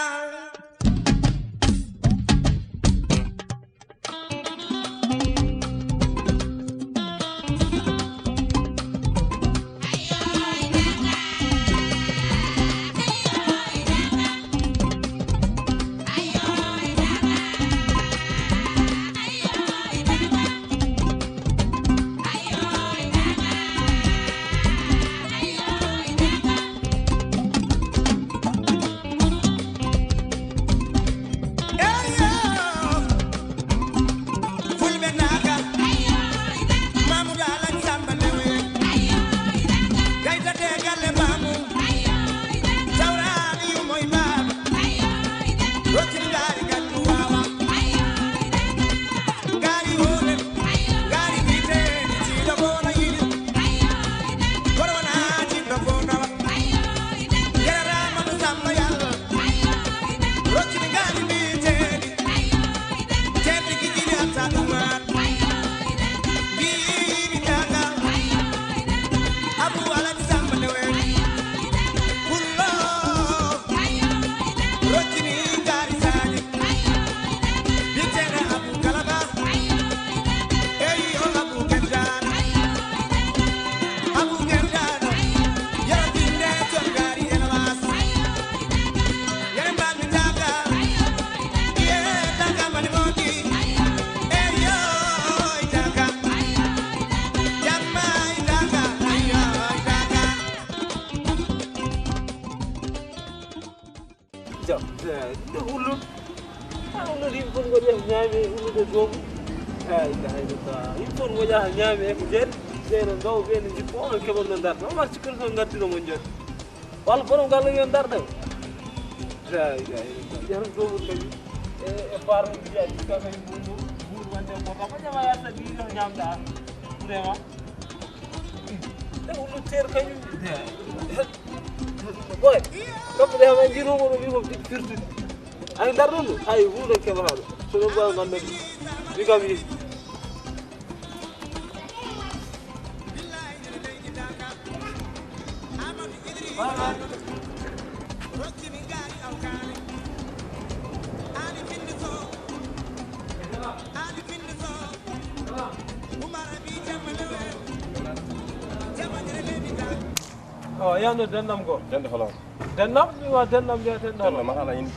Jam. Nde hullude. Haa hullude yimɓe fof ngoƴa ko ñaami e hullude goomu. Haa illa hay ɗum ɗaa. Yimɓe fof ngoƴa ko ñaami e ko jeeɗi. Ɓeeɗo ngaw ɓeeɗo njippo onon keɓon no ndarta. Omar cikkoro ko ngartino mon jooɗi. Walla borom galle yo ndarɗe. Haa illa hay ɗum ɗaa. Ƴeew goomu kadi. E e faaro mbiya ɗum kam e mbuuru. Mbuuru wonde ko kam ƴama yarta ɗiɗo ñamɗa. Vraiment. Ɗe hullude teer kañum. Boy, kamɓe de haɓa jiirumo ɗo wimo firtude. Ay ndar ɗum ɗo, ay huude keɓataɗo. So ɗum ɓawi gandal ɗum. Mi kam yi. O yano dendam go. Dende holo. Dendam mi wa dendam mbiya dendam. Dende ma ala indi.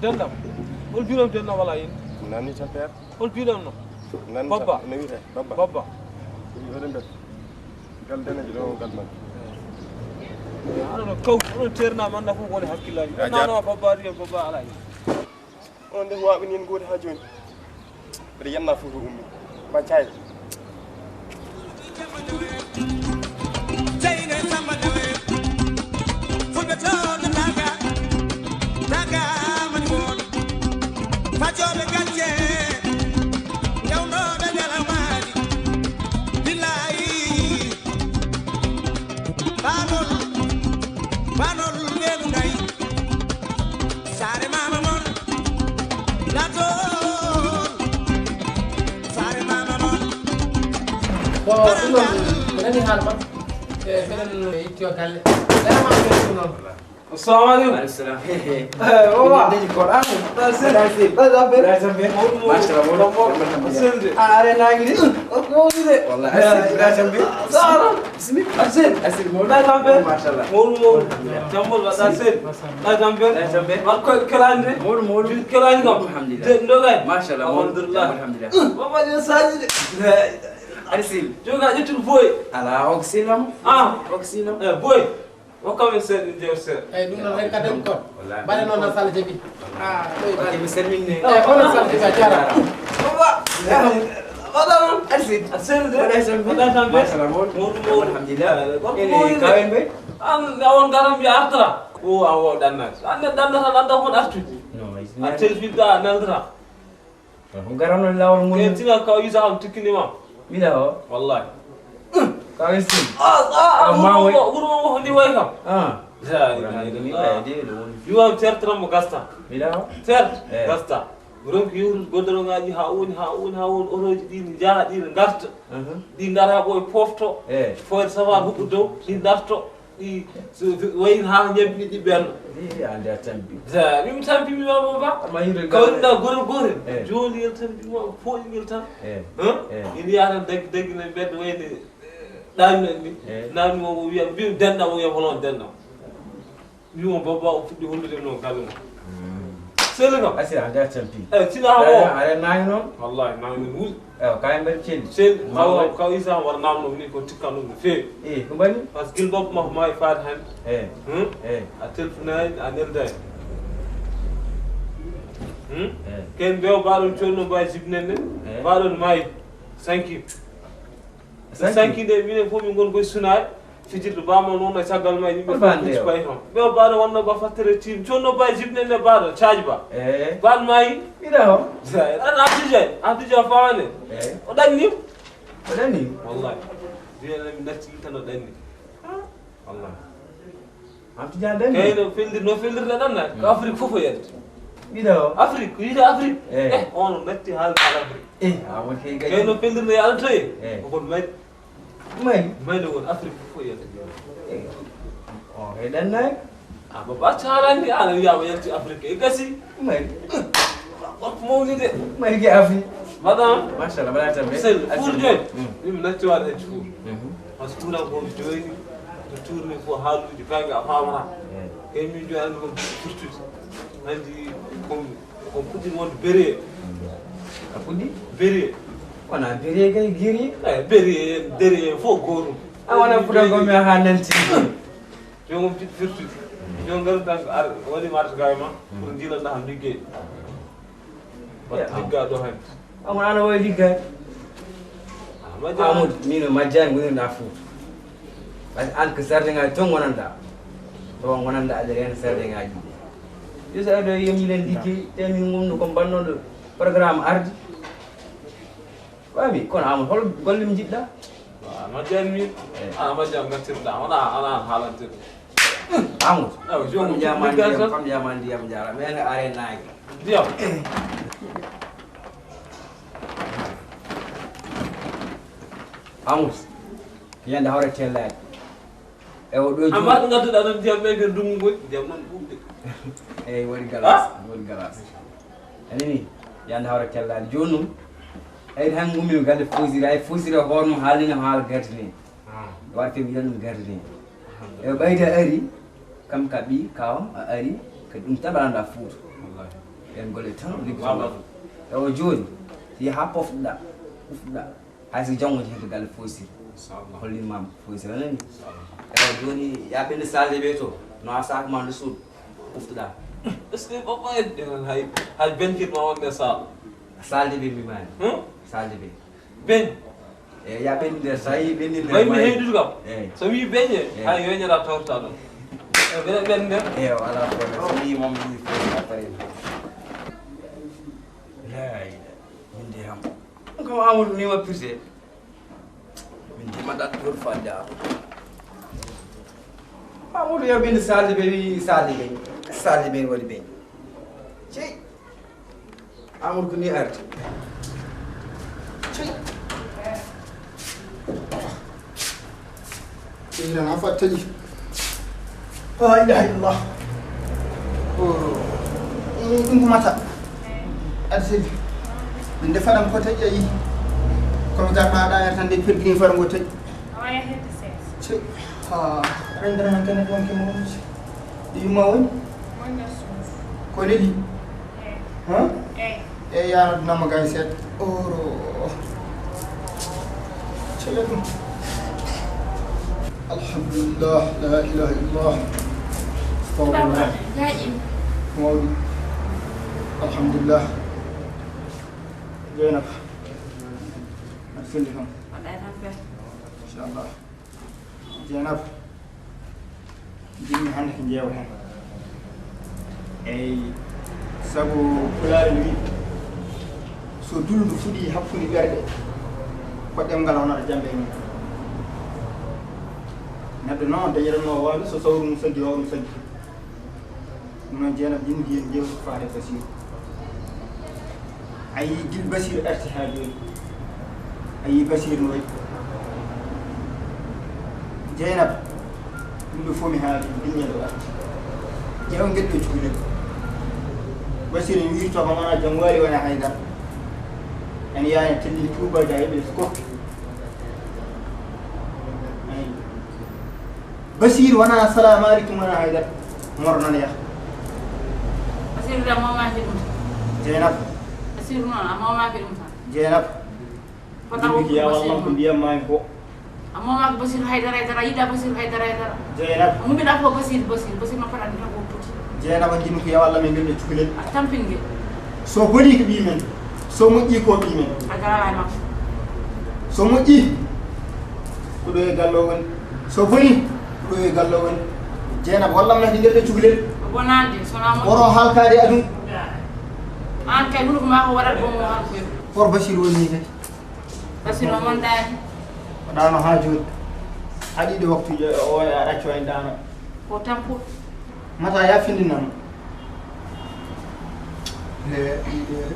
Dendam. Hol bilam dendam wala indi. Nani ta père. Hol bilam no. Nani ta. Babba. Ne wite babba. Babba. Wi hoɗen bet. Gal dene ji ɗo gal man. Ano no kaw ano terna man na fu woni hakkillaji. Nano babba riyo babba ala indi. On de waɓi nin godi ha joni. Mbeɗa yenna fof ko ummi. Baccay. Fajoɓe gacce, ñawnooɓe ñalawmaaji, billaay. Banol, banol, weeɓu ngay. Saare maama mon, laatoon. Saare maama mon. Bon, ɗum ɗon, mi nani haala ma. E, minen itti o galle. Dara ma, ɗum ɗon. Assalamu alaikum. Wa alaikum salam. Eh, baba. Ndeji ko ɗan. Ɗan sen. Ɗan sen. Ɗan sen. Ɗan sen. Masha Allah. Ɗan sen. Ah, are nangi ni. Ko woni de. Wallahi. Ɗan sen. Sara. Bismillah. Ɗan sen. Ɗan sen. Ɗan sen. Masha Allah. Mawɗum, mawɗum. Alhamdulillah. Jam woni, ɗan sen. Ɗan sen. Ɗan sen. War ko kelande. Mawɗum, mawɗum. Jul kelande kam. Alhamdulillah. De, ndo gay. Masha Allah. Alhamdulillah. Alhamdulillah. Baba, je saji de. Ari sil. Joga ƴettude boy. Ala, oxylam. Ah. Oxylam. Eh, boy. Hokka men seeɗa, en ƴeewa seeɗa. Eyi, ɗum ɗon hay kaden kon. Wallahi. Mbaɗen noon no Sall Jabi. Ah, ok, mi salmini. Eyi, kono Sall Jabi a jaaraama. Baba. Waɗa noon. Arsid. A sellude. Waɗa tan. Waɗa tan. Machallah, mawɗum. Mawɗum, mawɗum. Alhamdulillah. Gorko mawɗo de. Kawen ɓe? An, a won garam mbiya artata. O, a wo ɗannata. An ne ɗannata, ɗannata kon artude. Non, a telfidda, a nantata. Ko garano laawol ngol. Ken tina ka wisa kam tikkini ma. Mila o. Wallahi. Ka wisi. Ah, ah, ah, wuro mo, wuro mo ni way kam. Ah. La ilaha illallah. Yuwa tertram mo gasta. Mila o. Tert. Eh. Gasta. Ronki yuru godoro ngaji ha woni, ha woni, ha woni, oroji ɗi ne njaha, ɗi ne ngarta. Ɗi ngara ko e pofto. Eh. Foyde safa huɓɓu dow, ɗi ndarto. Ɗi so wayino ha ñebbi ɗi ɓenno. Ɗi ande a tampi. Sa mi mi tampi mi mama ba. Ama yiro kawri da gore gore. Eh. Joli yel tampi ma foyni ngel tan. Eh. Hein? Eh. Ini ya tan dagi dagi na mbedda wayde. Dami nan ni. Eh. Nami mo wiya bi denna mo wiya holon denna. Mi mo baba o fuddi hollude no galu. Sele kam. Asi ande a tampi. Eh, tina ha mo. Are nani non. Wallahi nani non. Ewa, kayen mbaɗi celli. Celli, hawa, kaw Isa war namno ni ko tikka ɗum no feewi. Eh, ko mbaɗi? Parce que gil bopp ma ko maayi faade hannde. Eh. Hmm? Eh. A telfinaani, a neldaani. Hmm? Eh. Ken mbeewa mbaɗon coolno mbawi jibinande. Eh. Mbaɗon maayi. Sanki. Sanki. Sanki nde minen fof min ngon koye sunaade. Fijirde bama noon e caggal ma yimɓe fof kucci pay toon. Ɓe o baɗo wonno ba fattere tim. Conno ba jibne ne baɗo caaji ba. Eh. Ban mayi. Ida o. An Abdou Diagne, Abdou Diagne fawane. Eh. O ɗanni. O ɗanni. Wallahi. Biya mi natti tan o ɗanni. Wallahi. Abdou Diagne ɗanni. Kayno feldir no feldir na ɗanna. Ko Afrique fof o yalti. Ida o. Afrique, ko yide Afrique. Eh. Eh, on natti haal haal Afrique. Eh, a won kay gaji. Kayno feldir no yalta e. Eh. Ko kon mari. Mali. Mali won Afrique fof yalti. Eh, o kay ɗannaaki. A baba calani ala wiyama yalti Afrique e gasi. Mali. Gorko mawni de. Mali ke afi. Madame. Machallah, mbaɗa tan ɓe. Sel, four jooni. Min mi natti waɗa e four. Parce que kuuran ko jooni no tourni fof haaluuji bannge a faamata. Kay min jooni anndi kon firtude. Anndi kon kon puɗɗi wonde béré. A puɗɗi? Béré. Wona béré kay giri. Eyi béré en déré en fof gootum. A wona fuɗa gomi ha nanti. Joomum jiɗ firtude. Jooni ngaru tan ko ar waɗi marche gawe ma pour jiilanɗa kam liggey. Wat ligga ɗo hen. Amon ana wawi liggaade. Amadou, min o majjani wonirɗa Fouta. Par ce que an ko sarde ngaji toon gonanɗa. Ɗo gonanɗa aɗa reena sarde ngaji ɗi. Yo so aɗa yemi len liggey te min wonno ko mbannoɗo programme arde. Wami kono Amadou hol golle mi jiɗɗa? A majjani min. A majjani ngattirɗa wona ana haalantirɗa. Amadou. Aw joomum kam jama ndiyam kam jama ndiyam jara men are naagi. Ndiyam. Amadou. Yande hawre tellaade. E o ɗo amma ɗo ngadduɗa ɗon ndiyam ɓe nder ndungu ngol ndiyam nan ɓuuɓde. Eyyi waɗi galas waɗi galas. Anani yande hawre tellaade jooni noon. Eyyi han ngummi galle fosiri ay fosiri hoore mum haalnino haala gardini. Warti mi yiɗan ɗum gardini. E ɓayde a ari kam ka ɓi kawam a ari kadi ɗum tan mbaɗanɗa Fouta. Ɓen golle tan liggotoɗa. E o jooni si yaha pofɗuɗa ufɗuɗa. Hay so janngo jehi to galle foisir hollimam foisir anani ewa jooni ya ɓende salde ɓe to no a sac ma nde suuɗ uftuɗa. Est ce que papa en ɗen hay hay benkit ma wonde sal salde ɓe mbimani salde ɓe ben e ya ɓenni nder so tawi ɓenni nder way mi heydude kam eyi so wi beñe eyi hay weñata tawta ɗum e ɓeɗa ɓen nder eyi ala problème so wi moom ni fof après lay min de ham ɗum kam amadou ni wappirte min de maɗat toon fande amadou amadou yabinde salde ɓe wi salde ɓe salde ɓe waɗi ɓe cey amadou ko ni arde cey Iran ha fat taƴi la ilaha illallah ɗum ko mata aɗa selli min nde faɗam ko taƴi a yi komi garɗa aɗa yar tan nde pergini fara ngo taƴi aɗa yahirde sees cey ha rendere man kene ɗon ke mawnude ɗi yumma woni ko leli Huh? Eyyi. Eyyi ya Rabbi namma gay seeɗa. Oro. Cele ɗum. Alhamdulillah, la ilaha illallah. Astagfirullah. Mawɗi. Alhamdulillah. Jeynaba. Aɗa selli kam. Waɗɗa e tampere. Inchallah. Jeynaba. Jinmi hannde ko njeewa heen. Eyi, sabu pulaar ene wiyi, so dulndu fuɗii hakkunde ɓerɗe, ko ɗemngal wonata jannde e mum. Neɗɗo noon dañiranno waawde so sawru mum saddi, waawru mum saddi. Ɗum noon, Jeynaba, yimɓe yen njeewti ko faati e Basiiru. A yii gila Basiiru arti haa jooni. A yii Basiiru no waɗi. Jeynaba, ɗum ɗo fof mi haali, binñe ɗo arti. Ƴeew ngel ɗo cukalel. Basiiru en wirto kam wona jom waali wona haydara. En yaani tellini tuubaaji a heɓi les kokki. Basiiru wona salamu aleykum wona haydara moro nan yaha basiru de a momaki ɗum jeynab basiru noon a momaki ɗum tan jeynab fotanki yawallam ko ndiyam mami ko a momaki basiru haydara haydara a yiɗa basiru haydara haydara jeynab a mumina fof basiru basiru basiru no fotani tan ko poti jeynab a jimi ko yawallam e ngel ɗo cukalel a tampingel so boni ko ɓi men so moƴƴi ko ɓi men a garawa e makko so moƴƴi ko ɗo e gallo woni so boni ko ɗo e gallo woni jeenab wallam nati nder ɗo cukalel ko bonande sona mo oro halkade adun an kay hunuko ma ko waɗat bomo halkoy for basir woni ni kay basir o mon dani ko dano ha joni aɗiɗo waktuji o wona a ɗacco en dano ko tampuɗo mata ya findinam le le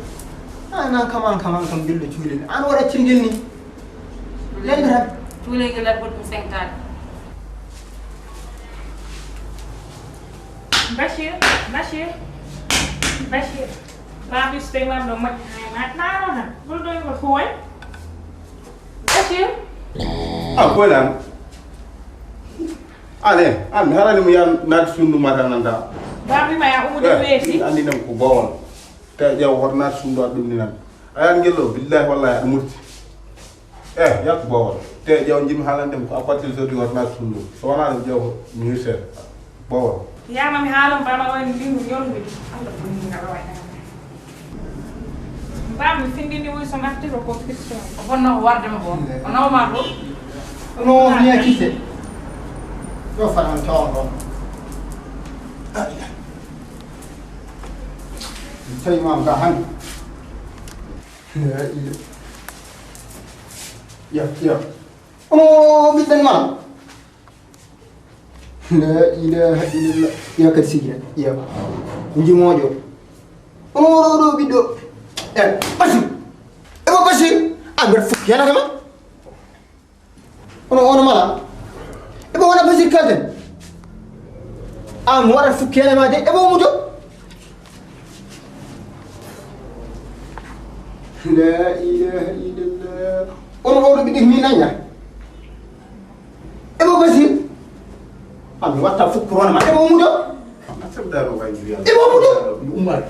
an an kam an kam an kam gelɗo cuulel an waɗa cirgel ni lende tan cuulel ngel aɗa foti mi sengtaade bachir bachir bachir babis te wam no moƴƴa hay matnano tan ɓurɗo ko huway bachir a koylan Allez, an mi harani mo yan naati sunnu mata nanta. Baba ma ya umude weeti. Andi nam ko bawon. Te jaw hor naati sunnu adum ni nan. Ayan gello billahi wallahi adum mutti. Eh, yak bawon. Te jaw jim halande ko apatil so di hor naati sunnu. So wana dum jaw mi husel. Bowo. Yama mi haalon bama woni ɗin ñolluɗi. Allah ko ni ngara waɗa. Bam mi findini wuy so ngartiro ko fiction. O fonno ko warde mo ko. O nawma ko. No mi accite. Yo fanan tawon ɗon. Tawi mam ka han. Ya, ya. Ono ɓiɗɗen ma. La ilaha illallah. Ya kadi sigi ya. Nji moƴo. Ono oɗo ɗo ɓiɗɗo. E Basir. E mo Basir. A mbeɗa fukki yana kama. Ono ono mala. E mo wona Basir kalden. A mo waɗa fukki yana ma de. E mo muto. La ilaha illallah. Ono oɗo ɓiɗɗo mi nanya. Ebo Basir. Ami watta fukkurona ma. Ebo mudo. Asabdaro wa juriya. Ebo mudo. Umar.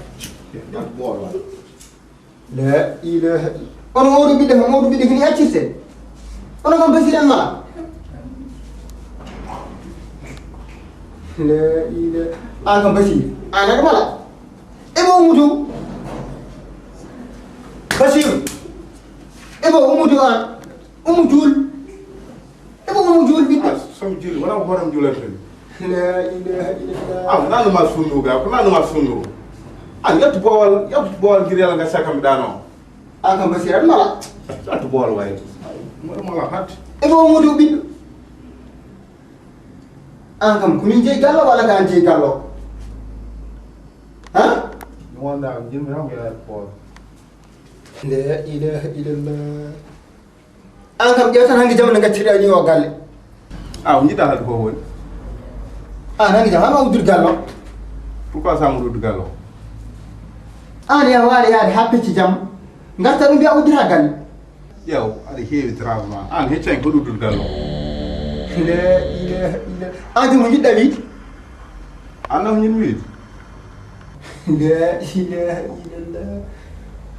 Bolo. La ilaha. Ono oɗo ɓiɗɗo ma oɗo ɓiɗɗo ni accirte. Ono kam Basir an mala. La ilaha. An kam Basir. An ak mala. Ebo Umudu. Basiru. Ebo Umudu an. Umu Juul. Ebo Umu Juul ɓiɗɗo. Ah, somi juuli, wona ko horam juulanten. La ilaha illallah. Ah, nanu ma sunnu ga, ko nanu ma sunnu. Ah, yattu bowal, yattu bowal ngir Yàlla nga sakam dano. Ah, kam Basiru an mala. Yattu bowal wayi. Mo mala hat. Ebo Umudu ɓiɗɗo. An kam ko min jeyi gallo walla ko an jeyi gallo? Ha? Ɗum wonda ko jimmi tan ko yaade pool. La ilaha illallah. An kam ƴeew tan hanki jamma no gaccirɗa ni o galle. A o jiɗɗa haalde ko woni? An hanki jamma ma uddude gallo. Pourquoi ça mo uddude gallo? An ya waɗa yaade ha pecci jamma. Garta ɗum mbiya uddita galle. Ƴeew, aɗa heewi traitement. An heccan ko ɗuɗɗude gallo. La ilaha illa. An ko mo jiɗɗa wiide? An ko jiɗmi wiide? La ilaha illallah.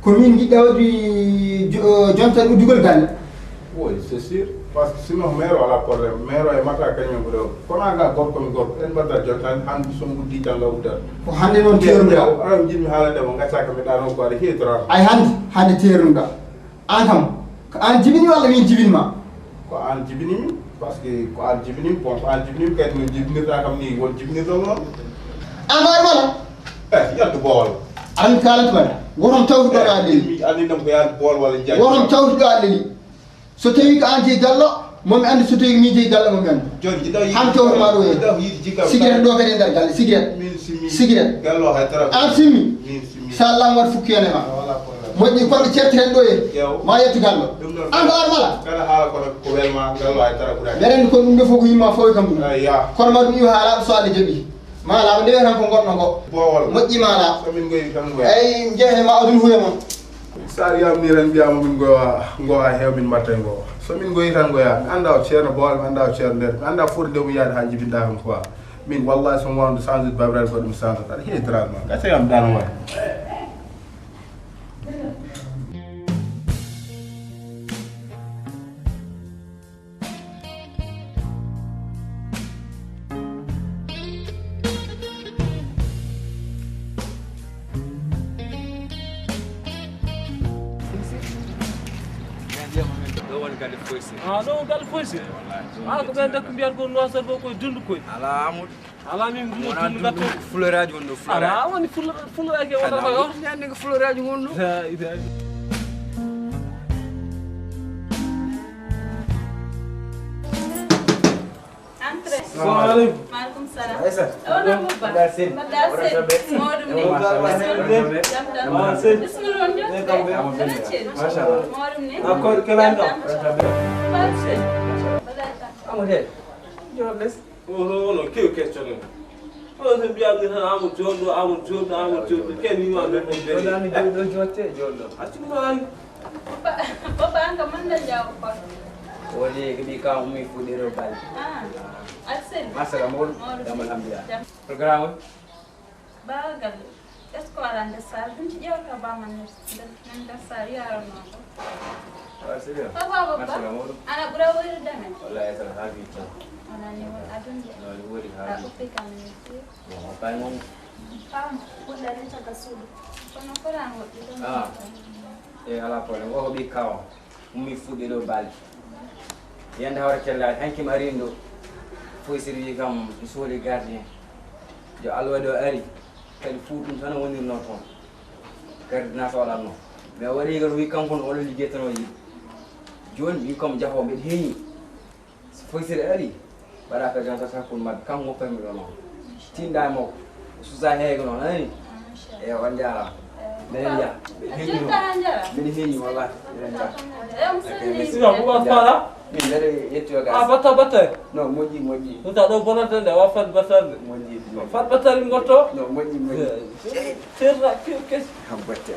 Ko min jiɗɗa waɗi jo-, jontan uddugol galle. Oui, c'est sûr. Parce que sinon mère wala problème. Mère e mata kañum ko ɗo. Kono an ka gorko mi gorko. En mbatta jontan han so uddi tan la uddat. Ko hande noon teeruɗa. Aɗa jiɗmi haalande mo gacca ko mi ɗano ko aɗa heewi traitement. Ay hande, hande teeruɗa. An kam, ko an jibini walla min jibinma? Ko an jibinimi, parce que ko an jibinimi, bon, ko an jibinimi, kadi no jibinirɗa kam ni, won jibinirɗo noon. An ko an mala? Eh, yaltu boowal. An kalanta mala. Wotom tawtuɗo Eh, aɗa leli. Mi anndi nam ko yaltu boowal walla jaaj. Wotom tawtuɗo aɗa leli. So tawi ko an jeyi gallo, mo mi anndi, so tawi mi jeyi gallo, mo mi anndi. Joni, jiɗɗo yiide Han tawtu ma ɗo e. Jiɗɗo yiide jikka. Sigiret ɗo kadi e nder galle, sigiret. Min simmi. Sigiret. Gallo hay tara. An simmi. Min simmi. Sa lam wat fukki ene ma. Wala problème. Moƴƴi kono certiren ɗo e. Ƴeew. Ma yettu gallo. Ɗum ɗon An ko ar mala? Kala haala kono ko welma, gallo hay tara ɓurani. Mbeɗen ko ɗum ɗo fof ko yimma fof kam ɗum. Ay, ya. Kono ma ɗum yo haala so Allah jaɓi. Ma laaɓa nde tan ko goɗɗo ngo. Boowal. Moƴƴi ma laaɓa. So min ngoyi tan ngoya. Ay, jehe ma adun huye ma. Sa wiyama ni tan mbiyama min ngoya, ngoya heew min mbatta e ngo. So min ngoyi tan ngoya. Mi annda o ceerno boowal, mi annda o ceerno nder. Mi annda foti nde mo yaade ha jibinɗa kam quoi. Min wallahi so mo wawde changer babiraɗo goɗɗo mi changer. Aɗa heewi drame ma. Gacce kam dano waɗi. Ɗo woni galle Foy Sy. Ah, ɗo woni galle Foy Sy. Ah, ko ɓen dakko mbiyata ko Noisel ko koye Dundu koye. Ala Amadou. Ala min ɗum wona ɗum ɗum ɗum gatto. Fuloraaji woni ɗo, fuloraaji. Ala woni fula-, fuloraaji e wona ko yo. Ñande ko fuloraaji woni ɗo. La ilaha. Entrez. Assalamu alaikum. Wa alaikum salam. Aïssa. O no mubba. Mbaɗa sel. Mbaɗa sel. Mawɗum ni. Mawɗum ni. Jam tan. Mawɗum sel. Bismillah on jotti. Mawɗum sel. Machallah. Mawɗum ni. D'accord, kala jam tan. Mbaɗa sel. Mbaɗa tan. Amadou. Joɗɗes. Oho, onon kew keccoɗen. Onon so mbiyamni tan Amadou jooɗo, Amadou jooɗo, Amadou jooɗo. Ken wiima men ɗum bele. Ɗo jotte, jooɗo. Accu ɗum an. Papa, papa, an kam man nan jaw ko. Woni ko mi ka ummi fuɗɗiro bal. Ah, Axel. Masala mawɗo. Mawɗo. Jam alhamdulillah. Jam. Programme on? Bagal. Est-ce que wala nder saare ɗum ci ƴewta bama nder nder saare yaranno ko? Wa sérieux? Papa babba. Ana ɓura woyrude men. Wallahi tan ha bi tan. Wala ni won adunde. No ni wori ha bi. Ko pe kam ni. Bon pay mom. Pam. Ko da ni taka sudu. Kono ko ran wodi ɗum. Ah. E ala problème o ko ɓi kawa. Ummi fuɗɗi ɗo balɗe. Yande hawre kellaade hanki mi arini ɗo. Foy sir wi kam mi sohli gardien. Yo Allah waɗi o ari. Kadi fuu ɗum tan wonirno toon. Gardien na sohlanno. Mais o waɗi kam wi kanko no oɗo liggey tan o yiɗi. Jooni wi kam jafo mbeɗa heñi. So foy sir ari. Mbaɗa ka janta sakkun maɓɓe kam goppatmi ɗo noon. Tinɗa e makko. Susa heege noon anani. Eyo on jaaraama. Mbeɗen njaha. Mbeɗa heñi wallahi. Mbeɗen njaha. Siga ko ɓa fara. Min mbeɗa yettoyo ga. A batta batta. No moƴƴi moƴƴi. Ɗum ta ɗo bonata nde wa fat batta nde. Moƴƴi. Fat batta rin gotto. No moƴƴi moƴƴi. Terra kes. Habbate.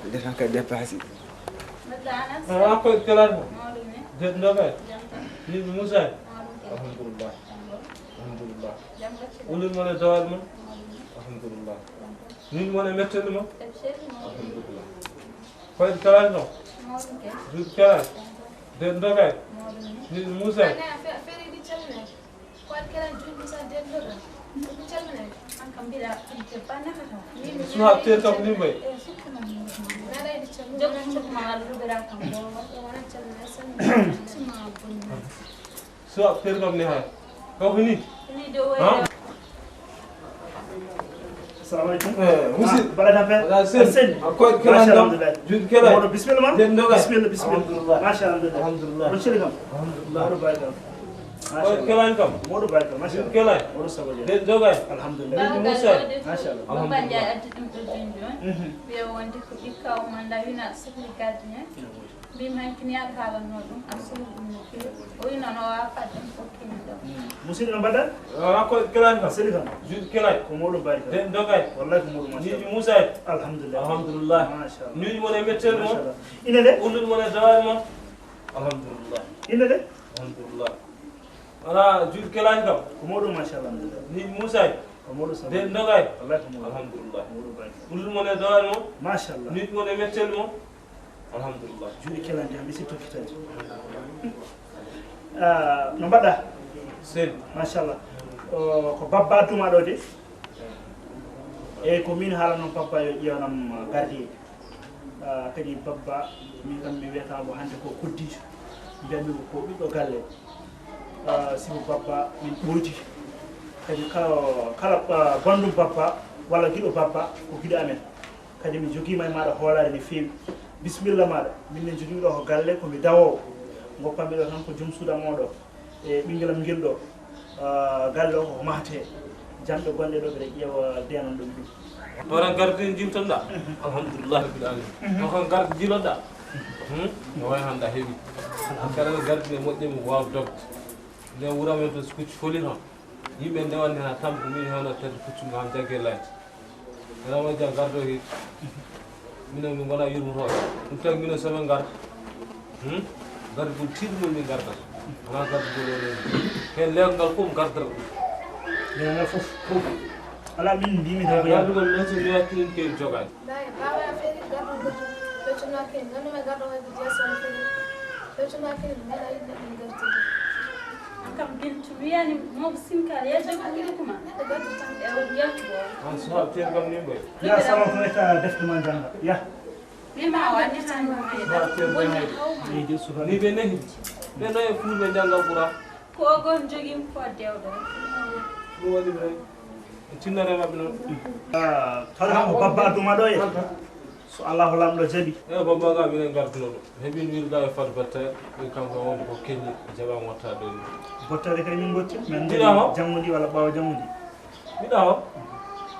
Nde tan ka dépassé. Mbaɗɗa Anas? Awa koye kelan mo. Mawɗum ni? Deɗ ndogay. Jam tan. Ni Moussa. Mawɗum kay. Alhamdulillah. Jam tan. Alhamdulillah. Jam tan. Ulun mo ne dawal mo. Mawɗum ni? Alhamdulillah. Jam tan. Ni mo ne mettani mo. Tabshir mo. Alhamdulillah. Koye kelan mo. Mawɗum kay. Juɗ kelan. Jam tan. Deɗ ndogay. Mawɗum ni? Ni Moussa. Ane a fe- a feri di channel. Ko alkeren juuɗe Musa Dendora. Ɗum calmina. An kam mbiɗa ɗum debba nakata. Suha ter kam ni mbay. Jogo sukuma walla luɓira kam. Wona calmina salmina. Suma bonni. Suha ter kam ni ha. Ko fini? Fini de wori. Assalamu alaikum. Eh, musid. Bala da fen. Wala sen. Sen. Akoy kelan. Machallah, alhamdulillah. Jud kelan. Modo bismillah ma. Den doga. Bismillah bismillah. Alhamdulillah. Machallah, alhamdulillah. Alhamdulillah. Modo bagal. Akoy kelan kam. Modo bagal. Machallah. Jud kelan. Modo sabaja. Den doga. Alhamdulillah. Ni Musa. Machallah. Alhamdulillah. Addi ɗum ɗo junjo. Mhm. Wiya wonde ko ɓikka o manda wina sukli gardien. Mbimi hanki ni aɗa haalanno ɗum, aɗa sohli ɗum no feewi. O wi noon o waawa fadde ɗum fof kini ɗo. Musidɗo no mbaɗɗa? Wala ko kelani kam. Seli kam. Juuɗe kelani. Ko mawɗum baari kam. Den dogay. Wallahi ko mawɗum machallah. Niiji Musa e. Alhamdulillah. Alhamdulillah. Machallah. Niiji mon e mettel mon. Machallah. Ine de? Ullude mon e dawaaɗi mon. Alhamdulillah. Ine de? Alhamdulillah. Wala juuɗe kelani kam. Ko mawɗum machallah. Niiji Musa e. Ko mawɗum sama. Den dogay. Wallahi ko mawɗum. Alhamdulillah. Mawɗum baari kam. Ullude mon e dawaaɗi mon. Machallah. Niiji mon e mettel mon. Alhamdulillah. Juuɗe kelante, mi si tokkitante. Ah, no mbaɗɗa? Sel. Machallah. O, ko babba tuma ɗo de. Eyyi, ko min haala noon, papa yo ƴeewnam gardien. Ah, kadi babba, min kam mi wiyata mo hannde ko koddiijo. Mbiyatmi ko, ko ɓiɗɗo galle. Ah, sibu babba min ɓoyti. Kadi kala, kala, ah, banndum babba walla giɗo babba ko giɗo amen. Kadi mi jogiima e maaɗa hoolaare no feewi. Bisimilla maaɗa. Min ne jogiimi ɗo ko galle, ko mi dawoowo. Ngoppammi ɗo tan ko joom suudu am oo ɗo. E ɓinngel am ngel ɗo. Ah, galle o ko mahtee. Jamɗe gonɗe ɗo ɓeɗe ƴeewa deenan ɗum ɗum. Horan garde jiltoɗa. Alhamdulillah rabbil alamin. Horan garde jiltoɗa. Hmm? No way hannde a heɓi. Kala garde ne moƴƴe mo waaw dogde. Nde wuramen to kucci foli hon. Yimɓe ndewanni ha tampu min hono tati kuccum ha jagge laaji. Rama jam gardo he. Mino mi gona yurmotooɓe. Ɗum tagi mino soɓe ngar. Hmm? Gardi gol tiiɗi mum min gardata. Wona gardi gol o ɗon. Hen leegal ngal fof gardata ɗum. Leegal fof fof. Ala min mbimi tan ko gardi gol noon so mi watti ɗum ke jogaani. Baye, bawa a feri gardo gol. Peccuma ke. Nanu me gardo gol ko jeso feri. Peccuma ke. Mela yidde min gardi. Kam Bintu wiyani mo sinkar ya jogo ɗum kuma. E o yiyata bo. An so ha teer kam ni boy. Ya sama ko ka defte ma janga. Ya. Mi ma wani tan. Ha teer kam ni. Ni de suka. Ni be ne. Be no e fulbe janga qura. Ko gon jogim ko dewdo. Ɗum woni bre. Tinnere maɓɓe noon. Ah, tawde kam ko babba adduma ɗo e. So Allahu Laamɗo jaɓi. Eyo, baba ga minen ngartuno ɗo. Heɓin wirga e fat batta, ɓe kanko wonde ko keñi, jaɓa motta ɗon. Bottare kay min gotti, min Mbiɗa ho? Janngo ndi walla ɓaawo janngo ndi. Mbiɗa ho?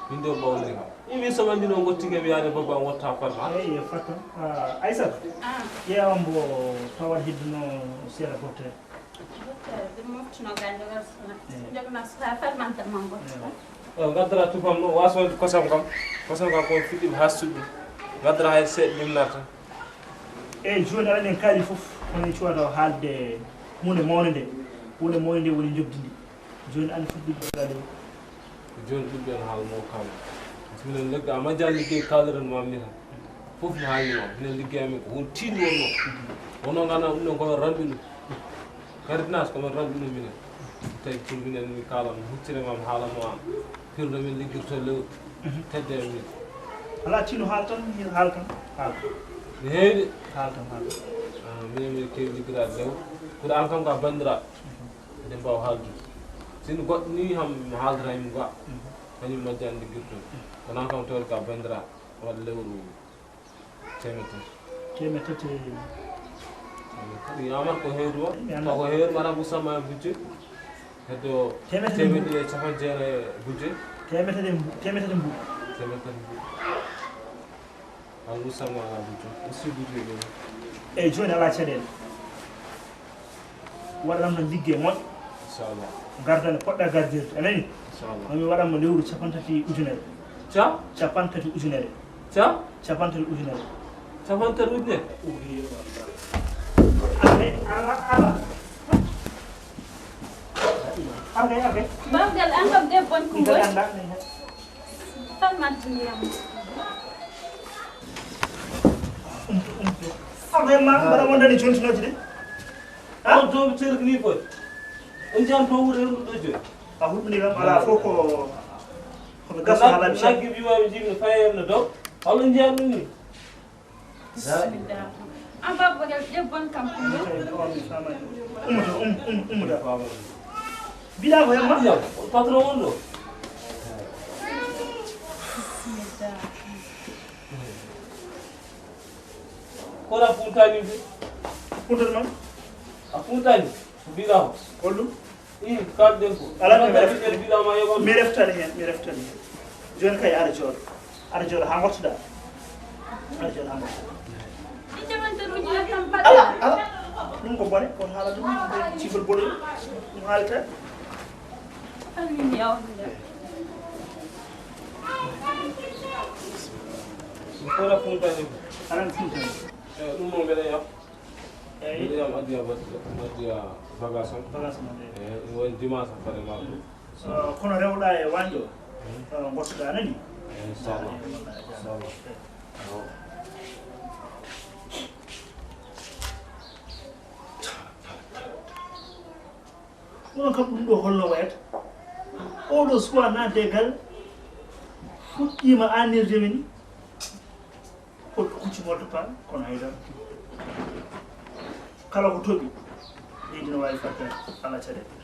Min ɗo ɓawliri kam. Imi so wandino gotti ke wiyaade baba motta fat ma. Eyi, e fat. Ah, Aysata. Ah. Ƴeewa mbo tawat hidduno seeɗa bottare. Ɗum moftuno ganndo ngal sona. Jogna so ha farmanta mango. O ngaddara tufam no waso wonde kosam kam. Kosam kam ko fiɗɗim ha suɗɗi. Ngaddara hay seeɗa ɗum narta. Eyyi, jooni aɗa en kaali fof, kono en cuwata o haalde huunde mawnde nde. Huunde mawnde nde woni njoɓdi ndi. Jooni an fof ɗum ɗo galle o. Jooni ɗum ɗon haal mo kam. Minen legga a majjaa liggey kaaliran ma minen. Fof mi haalni ma minen liggey amen ko won tiiɗi wonno. Wonno ngana ɗum ɗon kono ramɓi ɗum. Cardinage kono ramɓi ɗum minen. Tawi pour minen mi kaalan huccire ma mi haalanno an. Pirɗo min liggirto lewru. Tedde e min. Alaa tino haal tan, min haal tan. Haal. Mi heewi de. Haal tan, haal tan. Ah, minen minen keewi liggiraade lewru. Pour an kam ko a banndiraaɗo. Eɗen mbaawa haaldude. Sinno goɗɗo nii kam mi haaldataa e mum goo. Kañum majjaa liggirto. Kono an kam tawde ko a banndiraaɗo. Waɗ lewru teemeɗɗe tati. Teemeɗɗe tati. Yamar ko heewi o. Mi anndaa. Ko ko heewi mara Moussa Maya Bujje. Heddo teemeɗɗe tati. Teemeɗɗe ɗiɗi e capanɗe jeenayi e Bujje. Teemeɗɗe tati mbu-, teemeɗɗe tati mbuuɗi. Teemeɗɗe tati mbuuɗi. Al Moussa Maya Bujje. Aussi Bujje ɗo. Eyi, jooni alaa caɗeele. Waɗanam tan liggey moƴƴo. Inchallah. Ngardan e poɗɗa gardirde. A nani? Inchallah. Mami waɗanmo lewru capanɗe tati ujunere. Ca? Capanɗe tati ujunere. Ca? Capanɗe tati ujunere. Capanɗe tati ujunere? Arde, ala, ala. Arde, arde. Bamgal an kam debbo on ko Ngal woni? Annda, mi he- Tan majjiniyam. Arde ma, mbaɗa wondani jontinooji de. Ha? On to mi tergi ni foy. On jam to wure on do joy. A hulɓini kam alaa fof ko, ko mi gaso haalaaɓe ceerno. Naggi biwa mi jimmi fayam no dow. Hol on jam ɗum ni? Bismillah. An babba ngal debbo on kam ko ɗum. Ummata, um, um, ummata. Mbiɗa ko hemma? Patron on ɗo. Bismillah. Kono a funtani de. Funtat man? A funtani? Ko mbiɗa ko? Holɗum? Ii, kalden ko. Alaa mi refta. Mbiɗa ma yoɓan. Mi reftani heen, mi reftani heen. Jooni kay aɗa jooɗo. Aɗa jooɗo haa ngottoɗaa. Aɗa jooɗo haa ngottoɗaa. Ɗi capanɗe tati ujunere kam paɗɗa. Alaa, alaa. Ɗum ko bone, kono haala ɗum, ɗum cifol bone, ɗum haalata. Almini awdi. Ko la funtani. Alan funtani. Eh, ɗum mo mbeɗa yam. Eyi. Mbeɗa yam addiya bat-, addiya bagage am. Bagage am, eyi. Eh, ɗum woni dimanche am pare ma ɗum. Eh, kono rewɗa e waañ ɗo. Hmm. Eh, ngottoɗaa nani? Eh, inchallah. Inchallah. Onon kam ɗum ɗo holno wayata? Oɗo suwa naatde e galle, fuɗɗiima aanirde mi ni. Hoto kucci molto paan, kono haydara. Kala ko toɓi, leydi no waawi faddaade, alaa caɗeele.